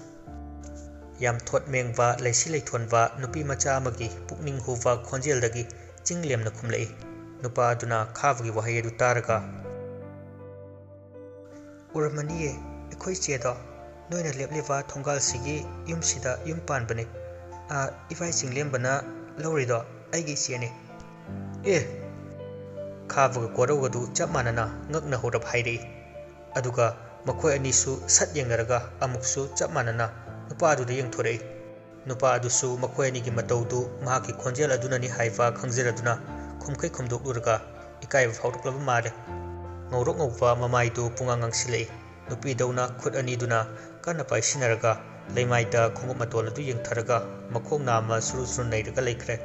ꯌꯥꯝ ꯊꯣꯠ ꯃꯦꯡꯕ, ꯂꯩꯁꯤ ꯂꯩꯊꯣꯟꯕ ꯅꯨꯄꯤ ꯃꯆꯥ ꯑꯃꯒꯤ ꯄꯨꯛꯅꯤꯡ ꯍꯨꯕ ꯈꯣꯟꯖꯦꯜꯗꯒꯤ ꯆꯤꯡ ꯂꯦꯝꯅ ꯈꯨꯝꯂꯛꯏ꯫ ꯅꯨꯄꯥ ꯑꯗꯨꯅ ꯈꯥꯕꯒꯤ ꯋꯥꯍꯩ ꯑꯗꯨ ꯇꯥꯔꯒ, "ꯎꯔꯝꯃꯅꯤꯌꯦ, ꯑꯩꯈꯣꯏ ꯏꯆꯦꯗꯣ꯫ ꯅꯣꯏꯅ ꯂꯦꯞꯂꯤꯕ ꯊꯣꯡꯒꯥꯜꯁꯤꯒꯤ ꯌꯨꯝꯁꯤꯗ ꯌꯨꯝ ꯄꯥꯟꯕꯅꯤ꯫ ꯑꯥ, ꯏꯕꯥꯏ ꯆꯤꯡꯂꯦꯝꯕꯅ ꯂꯧꯔꯤꯗꯣ ꯑꯩꯒꯤ ꯏꯆꯦꯅꯤ꯫" "ꯑꯦ!" ꯈꯥꯕꯒ ꯀꯣꯔꯧꯒꯗꯨ ꯆꯞ ꯃꯥꯟꯅꯅ ꯉꯛꯅ ꯍꯧꯔꯞ ꯍꯥꯏꯔꯛꯏ꯫ ꯑꯗꯨꯒ ꯃꯈꯣꯏ ꯑꯅꯤꯁꯨ ꯁꯠ ꯌꯦꯡꯅꯔꯒ ꯑꯃꯨꯛꯁꯨ ꯆꯞ ꯃꯥꯟꯅꯅ ꯅꯨꯄꯥ ꯑꯗꯨꯗ ꯌꯦꯡꯊꯣꯔꯛꯏ꯫ ꯅꯨꯄꯥ ꯑꯗꯨꯁꯨ ꯃꯈꯣꯏ ꯑꯅꯤꯒꯤ ꯃꯇꯧꯗꯨ ꯃꯍꯥꯛꯀꯤ ꯈꯣꯟꯖꯦꯜ ꯑꯗꯨꯅꯅꯤ ꯍꯥꯏꯕ ꯈꯪꯖꯔꯗꯨꯅ ꯈꯨꯝꯈꯩ ꯈꯨꯝꯗꯣꯛꯂꯨꯔꯒ ꯏꯀꯥꯏꯕ ꯐꯥꯎꯔꯛꯂꯕ ꯃꯥꯜꯂꯦ꯫ ꯉꯧꯔꯣꯛ ꯉꯧꯕ ꯃꯃꯥꯏꯗꯨ ꯄꯨꯡꯉꯥꯡ ꯉꯥꯡꯁꯤꯜꯂꯛꯏ꯫ ꯅꯨꯄꯤꯗꯧꯅ ꯈꯨꯠ ꯑꯅꯤꯗꯨꯅ ꯀꯟꯅ ꯄꯥꯏꯁꯤꯟꯅꯔꯒ ꯂꯩꯃꯥꯏꯗ ꯈꯣꯡꯎꯞ ꯃꯇꯣꯜ ꯑꯗꯨ ꯌꯦꯡꯊꯔꯒ ꯃꯈꯣꯡ ꯅꯥꯝꯃ ꯁꯨꯔꯨ ꯁꯨꯔꯨ ꯅꯩꯔꯒ ꯂꯩꯈ꯭ꯔꯦ꯫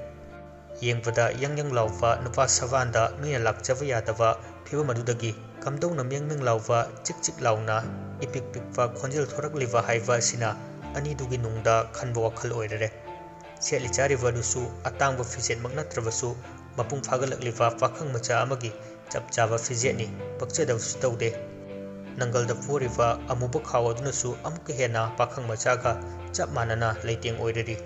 ꯌꯦꯡꯕꯗ ꯌꯪ ꯌꯪ ꯂꯥꯎꯕ ꯅꯨꯄꯥ ꯁꯕꯥꯟꯗ ꯃꯤꯅ ꯂꯥꯛꯆꯕ ꯌꯥꯗꯕ ꯐꯤꯕꯝ ꯑꯗꯨꯗꯒꯤ ꯀꯝꯗꯧꯅ ꯃꯦꯡ ꯃꯦꯡ ꯂꯥꯎꯕ, ꯆꯤꯛ ꯆꯤꯛ ꯂꯥꯎꯅ ꯏꯄꯤꯛ ꯄꯤꯛꯄ ꯈꯣꯟꯖꯦꯜ ꯊꯣꯔꯛꯂꯤꯕ ꯍꯥꯏꯕ ꯑꯁꯤꯅ ꯑꯅꯤꯗꯨꯒꯤ ꯅꯨꯡꯗ ꯈꯟꯕ ꯋꯥꯈꯜ ꯑꯣꯏꯔꯔꯦ꯫ ꯁꯦꯠꯂꯤ ꯆꯥꯔꯤꯕ ꯑꯗꯨꯁꯨ ꯑꯇꯥꯡꯕ ꯐꯤꯖꯦꯠꯃꯛ ꯅꯠꯇ꯭ꯔꯕꯁꯨ, ꯃꯄꯨꯡ ꯐꯥꯒꯠꯂꯛꯂꯤꯕ ꯄꯥꯈꯪ ꯃꯆꯥ ꯑꯃꯒꯤ ꯆꯞ ꯆꯥꯕ ꯐꯤꯖꯦꯠꯅꯤ, ꯄꯛꯆꯗꯕꯁꯨ ꯇꯧꯗꯦ꯫ ꯅꯪꯒꯜꯗ ꯄꯣꯔꯤꯕ ꯑꯃꯨꯕ ꯈꯥꯎ ꯑꯗꯨꯅꯁꯨ ꯑꯃꯨꯛꯀ ꯍꯦꯟꯅ ꯄꯥꯈꯪ ꯃꯆꯥꯒ ꯆꯞ ꯃꯥꯟꯅꯅ ꯂꯩꯇꯦꯡ ꯑꯣꯏꯔꯔꯤ꯫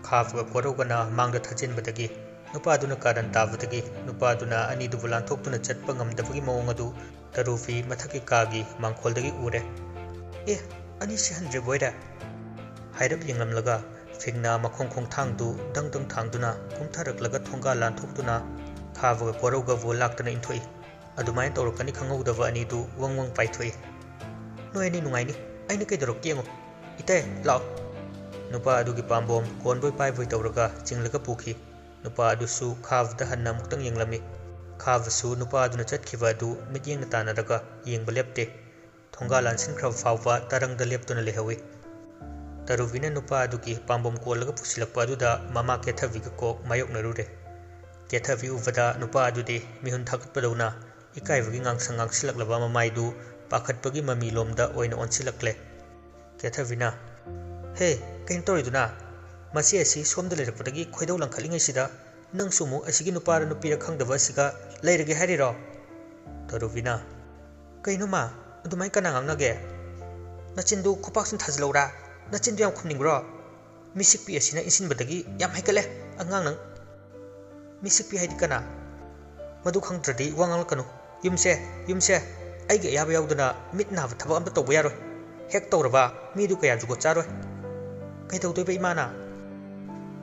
ꯈꯥꯕꯒ ꯀꯣꯔꯧꯒꯅ ꯃꯥꯡꯗ ꯊꯥꯖꯤꯟꯕꯗꯒꯤ ꯅꯨꯄꯥꯗꯨꯅ ꯀꯥꯔꯟ ꯇꯥꯕꯗꯒꯤ ꯅꯨꯄꯥꯗꯨꯅ ꯑꯅꯤꯗꯨꯕꯨ ꯂꯥꯟꯊꯣꯛꯇꯨꯅ ꯆꯠꯄ ꯉꯝꯗꯕꯒꯤ ꯃꯑꯣꯡ ꯑꯗꯨ ꯇꯔꯨꯕꯤ ꯃꯊꯛꯀꯤ ꯀꯥꯒꯤ ꯃꯥꯡꯈꯣꯜꯗꯒꯤ ꯎꯔꯦ꯫ "ꯑꯦ, ꯑꯅꯤꯁꯤ ꯍꯟꯗ꯭ꯔꯤꯕꯣꯏꯔꯦ?" ꯍꯥꯏꯔꯞ ꯌꯦꯡꯂꯝꯂꯒ ꯐꯤꯡꯅ ꯃꯈꯣꯡ ꯈꯣꯡꯊꯥꯡꯗꯨ ꯗꯪ ꯗꯪ ꯊꯥꯡꯗꯨꯅ ꯀꯨꯝꯊꯔꯛꯂꯒ ꯊꯣꯡꯒꯥꯜ ꯂꯥꯟꯊꯣꯛꯇꯨꯅ ꯈꯥꯕꯒ ꯀꯣꯔꯧꯒꯕꯨ ꯂꯥꯛꯇꯅ ꯏꯟꯊꯣꯛꯏ꯫ ꯑꯗꯨꯃꯥꯏꯅ ꯇꯧꯔꯛꯀꯅꯤ ꯈꯪꯍꯧꯗꯕ ꯑꯅꯤꯗꯨ ꯋꯪ ꯋꯪ ꯄꯥꯏꯊꯣꯛꯏ꯫ "ꯅꯣꯏ ꯑꯅꯤ ꯅꯨꯡꯉꯥꯏꯅꯤ, ꯑꯩꯅ ꯀꯩꯗꯧꯔꯛꯀꯦ ꯌꯦꯡꯉꯨ꯫ ꯏꯇꯩ, ꯂꯥꯛꯑꯣ꯫" ꯅꯨꯄꯥ ꯑꯗꯨꯒꯤ ꯄꯥꯝꯕꯣꯝ ꯀꯣꯟꯕꯣꯏ ꯄꯥꯏꯕꯣꯏ ꯇꯧꯔꯒ ꯆꯤꯡꯂꯒ ꯄꯨꯈꯤ꯫ ꯅꯨꯄꯥ ꯑꯗꯨꯁꯨ ꯈꯥꯕꯗ ꯍꯟꯅ ꯑꯃꯨꯛꯇꯪ ꯌꯦꯡꯂꯝꯃꯤ꯫ ꯈꯥꯕꯁꯨ ꯅꯨꯄꯥ ꯑꯗꯨꯅ ꯆꯠꯈꯤꯕ ꯑꯗꯨ ꯃꯤꯠꯌꯦꯡꯅ ꯇꯥꯟꯅꯔꯒ ꯌꯦꯡꯕ ꯂꯦꯞꯇꯦ꯫ ꯊꯣꯡꯒꯥꯜ ꯂꯥꯟꯁꯤꯟꯈ꯭ꯔꯕ ꯐꯥꯎꯕ ꯇꯔꯪꯗ ꯂꯦꯞꯇꯨꯅ ꯂꯩꯍꯧꯏ꯫ ꯇꯔꯨꯕꯤꯅ ꯅꯨꯄꯥ ꯑꯗꯨꯒꯤ ꯄꯥꯝꯕꯣꯝ ꯀꯣꯜꯂꯒ ꯄꯨꯁꯤꯜꯂꯛꯄ ꯑꯗꯨꯗ ꯃꯃꯥ ꯀꯦꯊꯕꯤꯒ ꯀꯣꯛ ꯃꯥꯌꯣꯛꯅꯔꯨꯔꯦ꯫ ꯀꯦꯊꯕꯤ ꯎꯕꯗ ꯅꯨꯄꯥ ꯑꯗꯨꯗꯤ ꯃꯤꯍꯨꯟ ꯊꯥꯒꯠꯄꯗꯧꯅ ꯏꯀꯥꯏꯕꯒꯤ ꯉꯥꯡꯁꯪ ꯉꯥꯡꯁꯤꯜꯂꯛꯂꯕ ꯃꯃꯥꯏꯗꯨ ꯄꯥꯈꯠꯄꯒꯤ ꯃꯃꯤ ꯂꯣꯝꯗ ꯑꯣꯏꯅ ꯑꯣꯟꯁꯤꯜꯂꯛꯂꯦ꯫ ꯀꯦꯊꯕꯤꯅ, "ꯍꯦ, ꯀꯩꯅꯣ ꯇꯧꯔꯤꯗꯨꯅ? ꯃꯆꯦ ꯑꯁꯤ ꯁꯣꯝꯗ ꯂꯩꯔꯛꯄꯗꯒꯤ ꯈꯣꯏꯗꯧ ꯂꯪꯈꯠꯂꯤꯉꯩꯁꯤꯗ ꯅꯪꯁꯨ ꯑꯃꯨꯛ ꯑꯁꯤꯒꯤ ꯅꯨꯄꯥꯔ ꯅꯨꯄꯤꯔ ꯈꯪꯗꯕ ꯑꯁꯤꯒ ꯂꯩꯔꯒꯦ ꯍꯥꯏꯔꯤꯔꯣ?" ꯇꯔꯨꯕꯤꯅ, "ꯀꯩꯅꯣ ꯃꯥ, ꯑꯗꯨꯃꯥꯏ ꯀꯅꯥ ꯉꯥꯡꯅꯒꯦ? ꯅꯆꯤꯟꯗꯨ ꯈꯨꯄꯥꯛꯁꯤꯅ ꯊꯥꯖꯤꯜꯂꯧꯔꯥ?" ꯅꯆꯤꯟꯗꯨ ꯌꯥꯝ ꯈꯨꯝꯅꯤꯡꯕ꯭ꯔꯣ? ꯃꯤꯁꯤꯛꯄꯤ ꯑꯁꯤꯅ ꯏꯟꯁꯤꯟꯕꯗꯒꯤ ꯌꯥꯝ ꯍꯩꯒꯠꯂꯦ, ꯑꯉꯥꯡ ꯅꯪ꯫ ꯃꯤꯁꯤꯛꯄꯤ ꯍꯥꯏꯗꯤ ꯀꯅꯥ? ꯃꯗꯨ ꯈꯪꯗ꯭ꯔꯗꯤ ꯋꯥ ꯉꯥꯡꯂꯛꯀꯅꯨ꯫ ꯌꯨꯝꯁꯦ, ꯌꯨꯝꯁꯦ ꯑꯩꯒꯤ ꯑꯌꯥꯕ ꯌꯥꯎꯗꯅ ꯃꯤꯠ ꯅꯥꯕ ꯊꯕꯛ ꯑꯝꯇ ꯇꯧꯕ ꯌꯥꯔꯣꯏ꯫ ꯍꯦꯛ ꯇꯧꯔꯕ ꯃꯤꯗꯨ ꯀꯌꯥ ꯖꯨꯒꯣꯠ ꯆꯥꯔꯣꯏ꯫ ꯀꯩꯗꯧꯗꯣꯏꯕ ꯏꯃꯥꯅ?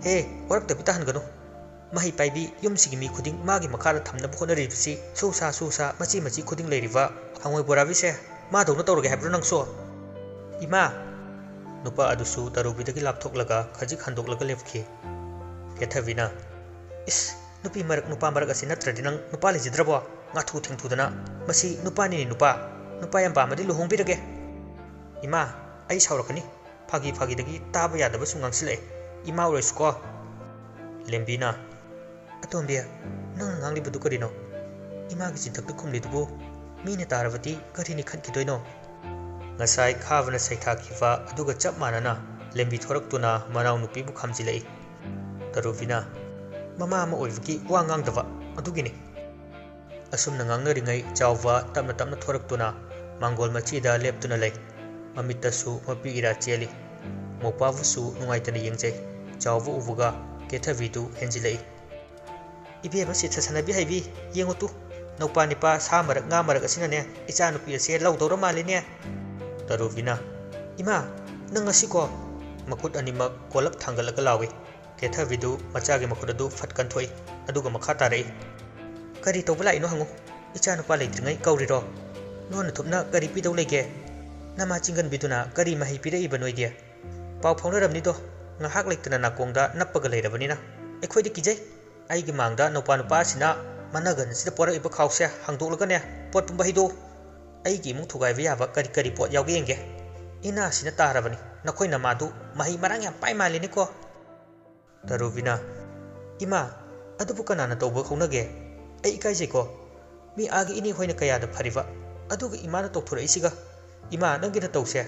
ꯍꯦ, ꯋꯥꯔꯛꯇꯕꯤ ꯇꯥꯍꯟꯒꯅꯨ꯫ ꯃꯍꯩ ꯄꯥꯏꯕꯤ ꯌꯨꯝꯁꯤꯒꯤ ꯃꯤ ꯈꯨꯗꯤꯡ ꯃꯥꯒꯤ ꯃꯈꯥꯗ ꯊꯝꯅꯕ ꯍꯣꯠꯅꯔꯤꯕꯁꯤ ꯁꯨ ꯁꯥ ꯁꯨ ꯁꯥ ꯃꯆꯤ ꯃꯆꯤ ꯈꯨꯗꯤꯡ ꯂꯩꯔꯤꯕ ꯍꯉꯣꯏ ꯕꯣꯔꯥꯕꯤꯁꯦ ꯃꯥꯗꯧꯅ ꯇꯧꯔꯒꯦ ꯍꯥꯏꯕ꯭ꯔꯣ ꯅꯪꯁꯨ? ꯏꯃꯥ! ꯅꯨꯄꯥ ꯑꯗꯨꯁꯨ ꯇꯔꯨꯕꯤꯗꯒꯤ ꯂꯥꯞꯊꯣꯛꯂꯒ ꯈꯖꯤꯛ ꯍꯟꯗꯣꯛꯂꯒ ꯂꯦꯞꯈꯤ꯫ ꯀꯦꯊꯕꯤꯅ, ꯏꯁ, ꯅꯨꯄꯤ ꯃꯔꯛ ꯅꯨꯄꯥ ꯃꯔꯛ ꯑꯁꯤ ꯅꯠꯇ꯭ꯔꯗꯤ ꯅꯪ ꯅꯨꯄꯥ ꯂꯩꯖꯗ꯭ꯔꯕꯣ? ꯉꯥꯊꯨ ꯊꯦꯡꯊꯨꯗꯅ꯫ ꯃꯁꯤ ꯅꯨꯄꯥꯅꯤꯅꯦ ꯅꯨꯄꯥ꯫ ꯅꯨꯄꯥ ꯌꯥꯝ ꯄꯥꯝꯃꯗꯤ ꯂꯨꯍꯣꯡꯕꯤꯔꯒꯦ꯫ ꯏꯃꯥ, ꯑꯩ ꯁꯥꯎꯔꯛꯀꯅꯤ꯫ ꯐꯥꯒꯤ ꯐꯥꯒꯤꯗꯒꯤ ꯇꯥꯕ ꯌꯥꯗꯕꯁꯨ ꯉꯥꯡꯁꯤꯜꯂꯛꯑꯦ꯫ ꯏꯃꯥ ꯑꯣꯏꯔꯁꯨꯀꯣ꯫ ꯂꯦꯝꯕꯤꯅ, ꯑꯇꯣꯝꯕꯤ, ꯅꯪꯅ ꯉꯥꯡꯂꯤꯕꯗꯨ ꯀꯔꯤꯅꯣ? ꯏꯃꯥꯒꯤ ꯆꯤꯟꯊꯛꯇ ꯈꯨꯝꯂꯤꯗꯨꯕꯨ ꯃꯤꯅ ꯇꯥꯔꯕꯗꯤ ꯀꯔꯤꯅꯤ ꯈꯟꯈꯤꯗꯣꯏꯅꯣ? ꯉꯁꯥꯏ ꯈꯥꯕꯅ ꯁꯩꯊꯥꯈꯤꯕ ꯑꯗꯨꯒ ꯆꯞ ꯃꯥꯟꯅꯅ ꯂꯦꯝꯕꯤ ꯊꯣꯔꯛꯇꯨꯅ ꯃꯅꯥꯎꯅꯨꯄꯤꯕꯨ ꯈꯥꯝꯖꯤꯜꯂꯛꯏ꯫ ꯇꯔꯨꯕꯤꯅ, ꯃꯃꯥ ꯑꯃ ꯑꯣꯏꯕꯒꯤ ꯋꯥ ꯉꯥꯡꯗꯕ ꯑꯗꯨꯒꯤꯅꯤ꯫ ꯑꯁꯨꯝꯅ ꯉꯥꯡꯅꯔꯤꯉꯩ ꯆꯥꯎꯕ ꯇꯞꯅ ꯇꯞꯅ ꯊꯣꯔꯛꯇꯨꯅ ꯃꯥꯡꯒꯣꯜ ꯃꯆꯤꯗ ꯂꯦꯞꯇꯨꯅ ꯂꯩ꯫ ꯃꯃꯤꯠꯇꯁꯨ ꯃꯄꯤ ꯏꯔꯥ ꯆꯦꯜꯂꯤ꯫ ꯃꯧꯄꯥꯕꯨꯁꯨ ꯅꯨꯡꯉꯥꯏꯇꯅ ꯌꯦꯡꯖꯩ꯫ ꯆꯥꯎꯕ ꯎꯕꯒ ꯀꯦꯊꯕꯤꯗꯨ ꯍꯦꯟꯖꯤꯜꯂꯛꯏ꯫ ꯏꯕꯦꯝꯃ ꯁꯤꯊ ꯁꯥꯟꯅꯕꯤ ꯍꯩꯕꯤ, ꯌꯦꯡꯉꯨ ꯇꯨ, ꯅꯧꯄꯥ ꯅꯤꯄꯥ ꯁꯥ ꯃꯔꯛ ꯉꯥ ꯃꯔꯛ ꯑꯁꯤꯅꯅꯦ ꯏꯆꯥ ꯅꯨꯄꯤ ꯑꯁꯦ ꯂꯧꯗꯧꯔ ꯃꯥꯜꯂꯤꯅꯦ꯫ ꯇꯔꯨꯕꯤꯅ, ꯏꯃꯥ, ꯅꯪ ꯉꯁꯤꯀꯣ꯫ ꯃꯈꯨꯠ ꯑꯅꯤꯃꯛ ꯀꯣꯜꯂꯞ ꯊꯥꯡꯒꯠꯂꯒ ꯂꯥꯎꯏ꯫ ꯀꯦꯊꯕꯤꯗꯨ ꯃꯆꯥꯒꯤ ꯃꯈꯨꯠ ꯑꯗꯨ ꯐꯠ ꯀꯟꯊꯣꯛꯏ, ꯑꯗꯨꯒ ꯃꯈꯥ ꯇꯥꯔꯛꯏ꯫ ꯀꯔꯤ ꯇꯧꯕ ꯂꯥꯛꯏꯅꯣ ꯍꯪꯉꯨ꯫ ꯏꯆꯥ ꯅꯨꯄꯥ ꯂꯩꯇ꯭ꯔꯤꯉꯩ ꯀꯧꯔꯤꯔꯣ? ꯅꯣꯏ ꯅꯊꯨꯞꯅ ꯀꯔꯤ ꯄꯤꯗꯧ ꯂꯩꯒꯦ? ꯅꯃꯥ ꯆꯤꯡꯒꯟꯕꯤꯗꯨꯅ ꯀꯔꯤ ꯃꯍꯩ ꯄꯤꯔꯛꯏꯕ ꯅꯣꯏꯒꯤ? ꯄꯥꯎ ꯐꯥꯎꯅꯔꯝꯅꯤꯗꯣ, ꯉꯥꯏꯍꯥꯛ ꯂꯩꯇꯅ ꯅꯥꯀꯣꯡꯗ ꯅꯞꯄꯒ ꯂꯩꯔꯕꯅꯤꯅ꯫ ꯑꯩꯈꯣꯏꯗꯤ ꯀꯤꯖꯩ꯫ ꯑꯩꯒꯤ ꯃꯥꯡꯗ ꯅꯨꯄꯥ ꯅꯨꯄꯥ ꯑꯁꯤꯅ ꯃꯅꯒꯟ ꯑꯁꯤꯗ ꯄꯣꯔꯛꯏꯕ ꯈꯥꯎꯁꯦ ꯍꯥꯡꯗꯣꯛꯂꯒꯅꯦ, ꯄꯣꯠ ꯄꯨꯝꯕ ꯍꯩꯗꯣꯛꯎ꯫ ꯑꯩꯒꯤ ꯏꯃꯨꯡ ꯊꯨꯒꯥꯏꯕ ꯌꯥꯕ ꯀꯔꯤ ꯀꯔꯤ ꯄꯣꯠ ꯌꯥꯎꯒꯦ ꯌꯦꯡꯒꯦ꯫ ꯏꯅꯥꯁꯤꯅ ꯇꯥꯔꯕꯅꯤ, ꯅꯈꯣꯏ ꯅꯃꯥꯗꯨ ꯃꯍꯩ ꯃꯔꯥꯡ ꯌꯥꯝ ꯄꯥꯏ ꯃꯥꯜꯂꯤꯅꯦꯀꯣ꯫ ꯇꯔꯨꯕꯤꯅ, ꯏꯃꯥ, ꯑꯗꯨꯕꯨ ꯀꯅꯥꯅ ꯇꯧꯕ ꯍꯧꯅꯒꯦ? ꯑꯩ ꯏꯀꯥꯏꯖꯩꯀꯣ꯫ ꯃꯤ ꯑꯥꯒꯤ ꯏꯅꯦ ꯍꯣꯏꯅ ꯀꯌꯥꯗ ꯐꯔꯤꯕ, ꯑꯗꯨꯒ ꯏꯃꯥꯅ ꯇꯧꯊꯣꯔꯛꯏꯁꯤꯒ? ꯏꯃꯥ, ꯅꯪꯒꯤ ꯅꯇꯧꯁꯦ,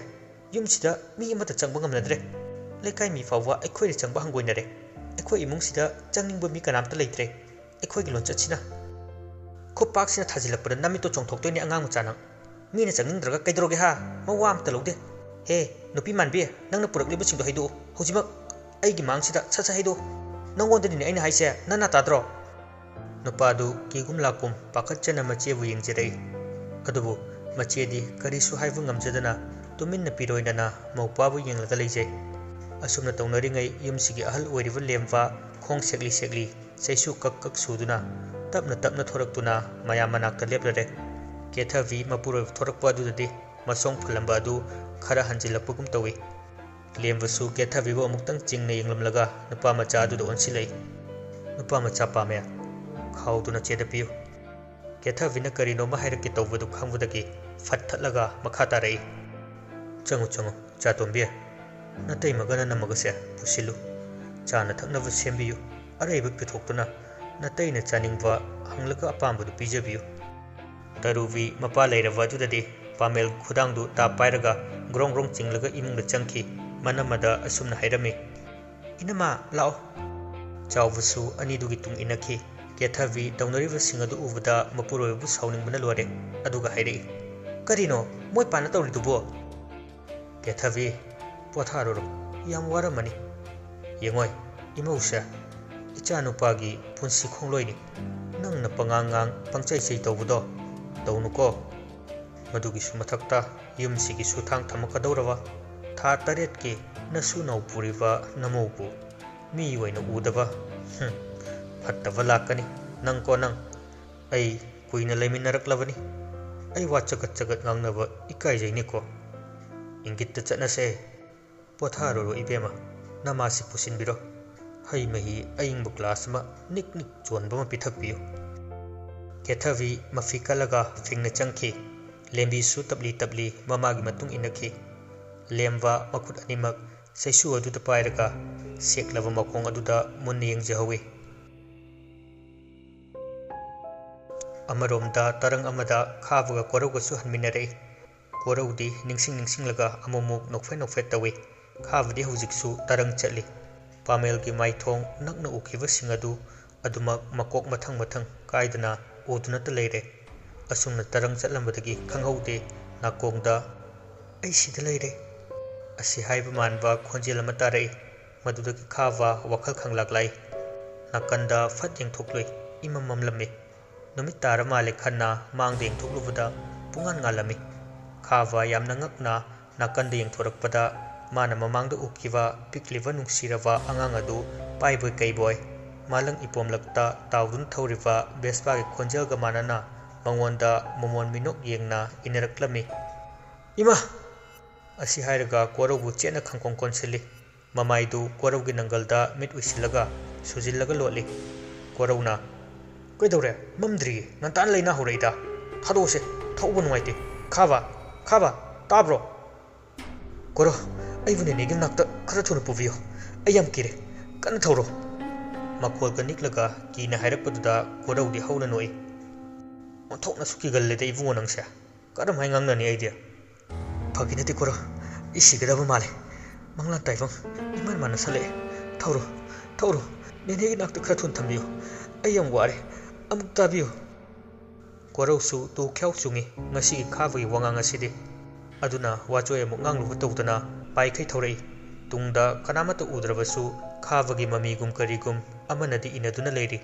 ꯌꯨꯝꯁꯤꯗ ꯃꯤ ꯑꯃꯠꯇ ꯆꯪꯕ ꯉꯝꯅꯗ꯭ꯔꯦ꯫ ꯂꯩꯀꯥꯏ ꯃꯤ ꯐꯥꯎꯕ ꯑꯩꯈꯣꯏꯗ ꯆꯪꯕ ꯍꯪꯒꯣꯏꯅꯔꯦ꯫ ꯑꯩꯈꯣꯏ ꯏꯃꯨꯡꯁꯤꯗ ꯆꯪꯅꯤꯡꯕ ꯃꯤ ꯀꯅꯥꯝꯇ ꯂꯩꯇ꯭ꯔꯦ꯫ ꯑꯩꯈꯣꯏꯒꯤ ꯂꯣꯟꯆꯠꯁꯤꯅ꯫ ꯈꯨꯄꯥꯛꯁꯤꯅ ꯊꯥꯖꯤꯜꯂꯛꯄꯗ ꯅꯃꯤꯠꯇꯣ ꯆꯣꯡꯊꯣꯛꯇꯣꯏꯅꯦ ꯑꯉꯥꯡ ꯃꯆꯥ ꯅꯪ꯫ ꯃꯤꯅ ꯆꯪꯅꯤꯡꯗ꯭ꯔꯒ ꯀꯩꯗꯧꯔꯒꯦ ꯍꯥ? ꯃꯋꯥ ꯑꯝꯇ ꯂꯧꯗꯦ꯫ "ꯑꯦ, ꯅꯨꯄꯤ ꯃꯥꯟꯕꯤ, ꯅꯪꯅ ꯄꯨꯔꯛꯂꯤꯕꯁꯤꯡꯗꯣ ꯍꯩꯗꯣꯛꯎ꯫ ꯍꯧꯖꯤꯛꯃꯛ ꯑꯩꯒꯤ ꯃꯥꯡꯁꯤꯗ ꯁꯠ ꯁꯠ ꯍꯩꯗꯣꯛꯎ꯫ ꯅꯪꯉꯣꯟꯗꯅꯤꯅꯦ ꯑꯩꯅ ꯍꯥꯏꯁꯦ, ꯅꯅꯥ ꯇꯥꯗ꯭ꯔꯣ?" ꯅꯨꯄꯥꯗꯨ ꯀꯤꯒꯨꯝ ꯂꯥꯛꯀꯨꯝ ꯄꯥꯈꯠꯆꯅ ꯃꯆꯦꯕꯨ ꯌꯦꯡꯖꯔꯛꯏ꯫ ꯑꯗꯨꯕꯨ ꯃꯆꯦꯗꯤ ꯀꯔꯤꯁꯨ ꯍꯥꯏꯕ ꯉꯝꯖꯗꯅ ꯇꯨꯃꯤꯟꯅ ꯄꯤꯔꯣꯏꯅꯅ ꯃꯧꯄꯥꯕꯨ ꯌꯦꯡꯂꯒ ꯂꯩꯖꯩ꯫ ꯑꯁꯨꯝꯅ ꯇꯧꯅꯔꯤꯉꯩ ꯌꯨꯝꯁꯤꯒꯤ ꯑꯍꯜ ꯑꯣꯏꯔꯤꯕ ꯂꯦꯝꯕ ꯈꯣꯡ ꯁꯦꯛꯂꯤ ꯁꯦꯛꯂꯤ ꯆꯩꯁꯨ ꯀꯛ ꯀꯛ ꯁꯨꯗꯨꯅ ꯇꯞꯅ ꯇꯞꯅ ꯊꯣꯔꯛꯇꯨꯅ ꯃꯌꯥꯝ ꯃꯅꯥꯛꯇ ꯂꯦꯞꯂꯔꯦ꯫ ꯀꯦꯊꯕꯤ ꯃꯄꯨꯔꯣꯏꯕ ꯊꯣꯔꯛꯄ ꯑꯗꯨꯗꯗꯤ ꯃꯁꯣꯡ ꯐꯜꯂꯝꯕ ꯑꯗꯨ ꯈꯔ ꯍꯟꯖꯤꯜꯂꯛꯄꯒꯨꯝ ꯇꯧꯏ꯫ ꯂꯦꯝꯕꯁꯨ ꯀꯦꯊꯕꯤꯕꯨ ꯑꯃꯨꯛꯇꯪ ꯆꯤꯡꯅ ꯌꯦꯡꯂꯝꯂꯒ ꯅꯨꯄꯥ ꯃꯆꯥ ꯑꯗꯨꯗ ꯑꯣꯟꯁꯤꯜꯂꯛꯏ꯫ "ꯅꯨꯄꯥ ꯃꯆꯥ ꯄꯥꯝꯃꯦ, ꯈꯥꯎꯗꯨꯅ ꯆꯦꯗ ꯄꯤꯌꯨ꯫" ꯀꯦꯊꯕꯤꯅ ꯀꯔꯤꯅꯣꯃ ꯍꯥꯏꯔꯛꯀꯦ ꯇꯧꯕꯗꯨ ꯈꯪꯕꯗꯒꯤ ꯐꯠ ꯊꯠꯂꯒ ꯃꯈꯥ ꯇꯥꯔꯛꯏ꯫ "ꯆꯪꯉꯨ, ꯆꯪꯉꯨ, ꯆꯥꯇꯣꯝꯕꯤ꯫ ꯅꯇꯩꯃꯒ ꯅꯅꯝꯃꯒꯁꯦ ꯄꯨꯁꯤꯜꯂꯨ꯫ ꯆꯥꯅ ꯊꯛꯅꯕ ꯁꯦꯝꯕꯤꯌꯨ꯫ ꯑꯔꯩꯕ ꯄꯨꯊꯣꯛꯇꯨꯅ ꯅꯇꯩꯅ ꯆꯥꯅꯤꯡꯕ ꯍꯪꯂꯒ ꯑꯄꯥꯝꯕꯗꯨ ꯄꯤꯖꯕꯤꯌꯨ꯫" ꯇꯔꯨꯕꯤ ꯃꯄꯥ ꯂꯩꯔꯕ ꯑꯗꯨꯗꯗꯤ ꯄꯥꯃꯦꯜ ꯈꯨꯗꯥꯡꯗꯨ ꯇꯥꯞ ꯄꯥꯏꯔꯒ ꯒ꯭ꯔꯣꯡ ꯒ꯭ꯔꯣꯡ ꯆꯤꯡꯂꯒ ꯏꯃꯨꯡꯗ ꯆꯪꯈꯤ꯫ ꯃꯅꯝꯃꯗ ꯑꯁꯨꯝꯅ ꯍꯥꯏꯔꯝꯃꯤ, "ꯏꯅꯝꯃ, ꯂꯥꯛꯑꯣ꯫" ꯆꯥꯎꯕꯁꯨ ꯑꯅꯤꯗꯨꯒꯤ ꯇꯨꯡ ꯏꯟꯅꯈꯤ꯫ ꯀꯦꯊꯕꯤ ꯇꯧꯅꯔꯤꯕꯁꯤꯡ ꯑꯗꯨ ꯎꯕꯗ ꯃꯄꯨꯔꯣꯏꯕꯕꯨ ꯁꯥꯎꯅꯤꯡꯕꯅ ꯂꯣꯏꯔꯦ꯫ ꯑꯗꯨꯒ ꯍꯥꯏꯔꯛꯏ, "ꯀꯔꯤꯅꯣ ꯃꯣꯏ ꯄꯥꯅ ꯇꯧꯔꯤꯗꯨꯕꯣ?" ꯀꯦꯊꯕꯤ, "ꯄꯣꯊꯥꯔꯨꯔꯣ, ꯌꯥꯝ ꯋꯥꯔꯝꯃꯅꯤ꯫ ꯌꯦꯡꯉꯣꯏ, ꯏꯃꯧꯁꯦ ꯏꯆꯥꯅꯨꯄꯥꯒꯤ ꯄꯨꯟꯁꯤ ꯈꯣꯡꯂꯣꯏꯅꯤ꯫ ꯅꯪꯅ ꯄꯉꯥꯡ ꯉꯥꯡ ꯄꯪꯆꯩ ꯆꯩ ꯇꯧꯕꯗꯣ ꯇꯧꯅꯨꯀꯣ꯫ ꯃꯗꯨꯒꯤꯁꯨ ꯃꯊꯛꯇ ꯌꯨꯝꯁꯤꯒꯤꯁꯨ ꯊꯥꯡ ꯊꯝꯃꯛꯀꯗꯧꯔꯕ, ꯊꯥ ꯇꯔꯦꯠꯀꯤ ꯅꯁꯨ ꯅꯧ ꯄꯨꯔꯤꯕ ꯅꯃꯧꯕꯨ ꯃꯤ ꯑꯣꯏꯅ ꯎꯗꯕ꯫ ꯍꯨꯝ, ꯐꯠꯇꯕ ꯂꯥꯛꯀꯅꯤ꯫ ꯅꯪꯀꯣ ꯅꯪ, ꯑꯩ ꯀꯨꯏꯅ ꯂꯩꯃꯤꯟꯅꯔꯛꯂꯕꯅꯤ꯫ ꯑꯩ ꯋꯥ ꯆꯒꯠ ꯆꯒꯠ ꯉꯥꯡꯅꯕ ꯏꯀꯥꯏꯖꯩꯅꯦꯀꯣ꯫ ꯏꯪꯒꯤꯠꯇ ꯆꯠꯅꯁꯦ꯫ ꯄꯣꯊꯥꯔꯨꯔꯣ ꯏꯕꯦꯝꯃ, ꯅꯃꯥꯁꯤ ꯄꯨꯁꯤꯟꯕꯤꯔꯣ꯫ ꯍꯩ ꯃꯍꯤ ꯑꯏꯪꯕ ꯒ꯭ꯂꯥꯁ ꯑꯃ ꯅꯤꯛ ꯅꯤꯛ ꯆꯣꯟꯕ ꯑꯃ ꯄꯤꯊꯛꯄꯤꯌꯨ꯫" ꯀꯦꯊꯕꯤ ꯃꯐꯤ ꯀꯜꯂꯒ ꯐꯤꯡꯅ ꯆꯪꯈꯤ꯫ ꯂꯦꯝꯕꯤꯁꯨ ꯇꯞꯂꯤ ꯇꯞꯂꯤ ꯃꯃꯥꯒꯤ ꯃꯇꯨꯡ ꯏꯟꯅꯈꯤ꯫ ꯂꯦꯝꯕ ꯃꯈꯨꯠ ꯑꯅꯤꯃꯛ ꯆꯩꯁꯨ ꯑꯗꯨꯗ ꯄꯥꯏꯔꯒ ꯁꯦꯛꯂꯕ ꯃꯈꯣꯡ ꯑꯗꯨꯗ ꯃꯨꯟꯅ ꯌꯦꯡꯖꯍꯧꯏ꯫ ꯑꯃꯔꯣꯝꯗ ꯇꯔꯪ ꯑꯃꯗ ꯈꯥꯕꯒ ꯀꯣꯔꯧꯒꯁꯨ ꯍꯟꯃꯤꯟꯅꯔꯛꯏ꯫ ꯀꯣꯔꯧꯗꯤ ꯅꯤꯡꯁꯤꯡ ꯅꯤꯡꯁꯤꯡꯂꯒ ꯑꯃꯨꯛꯃꯨꯛ ꯅꯣꯛꯐꯦꯠ ꯅꯣꯛꯐꯦꯠ ꯇꯧꯏ꯫ ꯈꯥꯕꯗꯤ ꯍꯧꯖꯤꯛꯁꯨ ꯇꯔꯪ ꯆꯠꯂꯤ꯫ ꯄꯥꯃꯦꯜꯒꯤ ꯃꯥꯏꯊꯣꯡ ꯅꯛꯅ ꯎꯈꯤꯕꯁꯤꯡ ꯑꯗꯨ ꯑꯗꯨꯃꯛ ꯃꯀꯣꯛ ꯃꯊꯪ ꯃꯊꯪ ꯀꯥꯏꯗꯅ ꯎꯗꯨꯅꯇ ꯂꯩꯔꯦ꯫ ꯑꯁꯨꯝꯅ ꯇꯔꯪ ꯆꯠꯂꯝꯕꯗꯒꯤ ꯈꯪꯍꯧꯗꯦ ꯅꯥꯀꯣꯡꯗ, "ꯑꯩ ꯁꯤꯗ ꯂꯩꯔꯦ, ꯑꯁꯤ ꯍꯥꯏꯕ ꯃꯥꯟꯕ ꯈꯣꯟꯖꯦꯜ ꯑꯃ ꯇꯥꯔꯛꯏ꯫ ꯃꯗꯨꯗꯒꯤ ꯈꯥꯕ ꯋꯥꯈꯜ ꯈꯪꯂꯥꯛ ꯂꯥꯛꯏ꯫ ꯅꯥꯀꯟꯗ ꯐꯠ ꯌꯦꯡꯊꯣꯛꯂꯨꯏ꯫ ꯏꯃꯝ ꯃꯝꯂꯝꯃꯤ꯫ ꯅꯨꯃꯤꯠ ꯇꯥꯔ ꯃꯥꯜꯂꯦ ꯈꯟꯅ ꯃꯥꯡꯗ ꯌꯦꯡꯊꯣꯛꯂꯨꯕꯗ ꯄꯨꯡꯉꯥꯟ ꯉꯥꯜꯂꯝꯃꯤ꯫ ꯈꯥꯕ ꯌꯥꯝꯅ ꯉꯛꯅ ꯅꯥꯀꯟꯗ ꯌꯦꯡꯊꯣꯔꯛꯄꯗ ꯃꯥꯅ ꯃꯃꯥꯡꯗ ꯎꯈꯤꯕ ꯄꯤꯛꯂꯤꯕ ꯅꯨꯡꯁꯤꯔꯕ ꯑꯉꯥꯡ ꯑꯗꯨ ꯄꯥꯏꯕꯣꯏ ꯀꯩꯕꯣꯏ ꯃꯥꯂꯪ ꯏꯄꯣꯝꯂꯛꯇ ꯇꯥꯎꯗꯨꯅ ꯊꯧꯔꯤꯕ ꯚꯦꯁꯄꯥꯒꯤ ꯈꯣꯟꯖꯦꯜꯒ ꯃꯥꯟꯅꯅ ꯃꯉꯣꯟꯗ ꯃꯃꯣꯟ ꯃꯤꯅꯣꯛ ꯌꯦꯡꯅ ꯏꯟꯅꯔꯛꯂꯝꯃꯤ꯫ "ꯏꯃꯥ!" ꯑꯁꯤ ꯍꯥꯏꯔꯒ ꯀꯣꯔꯧꯕꯨ ꯆꯦꯠꯅ ꯈꯪꯀꯣꯟ ꯀꯣꯟꯁꯤꯜꯂꯤ꯫ ꯃꯃꯥꯏꯗꯨ ꯀꯣꯔꯧꯒꯤ ꯅꯪꯒꯜꯗ ꯃꯤꯠ ꯎꯏꯁꯤꯜꯂꯒ ꯁꯨꯖꯤꯜꯂꯒ ꯂꯣꯠꯂꯤ꯫ ꯀꯣꯔꯧꯅ, "ꯀꯩꯗꯧꯔꯦ? ꯃꯝꯗ꯭ꯔꯤꯌꯦ, ꯉꯟꯇꯥꯅ ꯂꯩꯅꯥ ꯍꯧꯔꯛꯏꯗ꯫ ꯊꯥꯗꯣꯛꯑꯁꯦ, ꯊꯧꯕ ꯅꯨꯡꯉꯥꯏꯇꯦ꯫ ꯈꯥꯕ, ꯈꯥꯕ, ꯇꯥꯕ꯭ꯔꯣ?" "ꯀꯣꯔꯧ, ꯑꯩꯕꯨ ꯅꯦꯅꯦꯒꯤ ꯃꯅꯥꯛꯇ ꯈꯔ ꯊꯨꯅ ꯄꯨꯕꯤꯌꯨ꯫ ꯑꯩ ꯌꯥꯝ ꯀꯤꯔꯦ꯫ ꯀꯟꯅ ꯊꯧꯔꯣ꯫" ꯃꯈꯣꯜꯒ ꯅꯤꯛꯂꯒ ꯀꯤꯅ ꯍꯥꯏꯔꯛꯄꯗꯨꯗ ꯀꯣꯔꯧꯗꯤ ꯍꯧꯅ ꯅꯣꯛꯏ꯫ "ꯑꯣꯟꯊꯣꯛꯅꯁꯨ ꯀꯤꯒꯜꯂꯦꯗ ꯏꯕꯨꯡꯉꯣ ꯅꯪꯁꯦ꯫ ꯀꯔꯝꯍꯥꯏꯅ ꯉꯥꯡꯅꯅꯤ ꯑꯩꯗꯤ?" "ꯐꯥꯒꯤ ꯅꯠꯇꯦ ꯀꯣꯔꯧ, ꯑꯩ ꯁꯤꯒꯗꯕ ꯃꯥꯜꯂꯦ꯫ ꯃꯪꯂꯥꯟ ꯇꯥꯏꯕꯪ ꯏꯃꯥꯟ ꯃꯥꯟꯅꯁꯜꯂꯛꯑꯦ꯫ ꯊꯧꯔꯣ, ꯊꯧꯔꯣ, ꯅꯦꯅꯦꯒꯤ ꯅꯥꯛꯇ ꯈꯔ ꯊꯨꯅ ꯊꯝꯕꯤꯌꯨ꯫ ꯑꯩ ꯌꯥꯝ ꯋꯥꯔꯦ꯫ ꯑꯃꯨꯛ ꯇꯥꯕꯤꯌꯨ꯫" ꯀꯣꯔꯧꯁꯨ ꯇꯨ ꯈ꯭ꯌꯥꯎ ꯆꯨꯡꯉꯤ ꯉꯁꯤꯒꯤ ꯈꯥꯕꯒꯤ ꯋꯥꯉꯥꯡ ꯑꯁꯤꯗꯤ꯫ ꯑꯗꯨꯅ ꯋꯥꯆꯣꯏ ꯑꯃꯨꯛ ꯉꯥꯡꯂꯨꯕ ꯇꯧꯗꯅ ꯄꯥꯏꯈꯩ ꯊꯧꯔꯛꯏ꯫ ꯇꯨꯡꯗ ꯀꯅꯥꯃꯠꯇ ꯎꯗ꯭ꯔꯕꯁꯨ ꯈꯥꯕꯒꯤ ꯃꯃꯤꯒꯨꯝ ꯀꯔꯤꯒꯨꯝ ꯑꯃꯅꯗꯤ ꯏꯟꯅꯗꯨꯅ ꯂꯩꯔꯤ꯫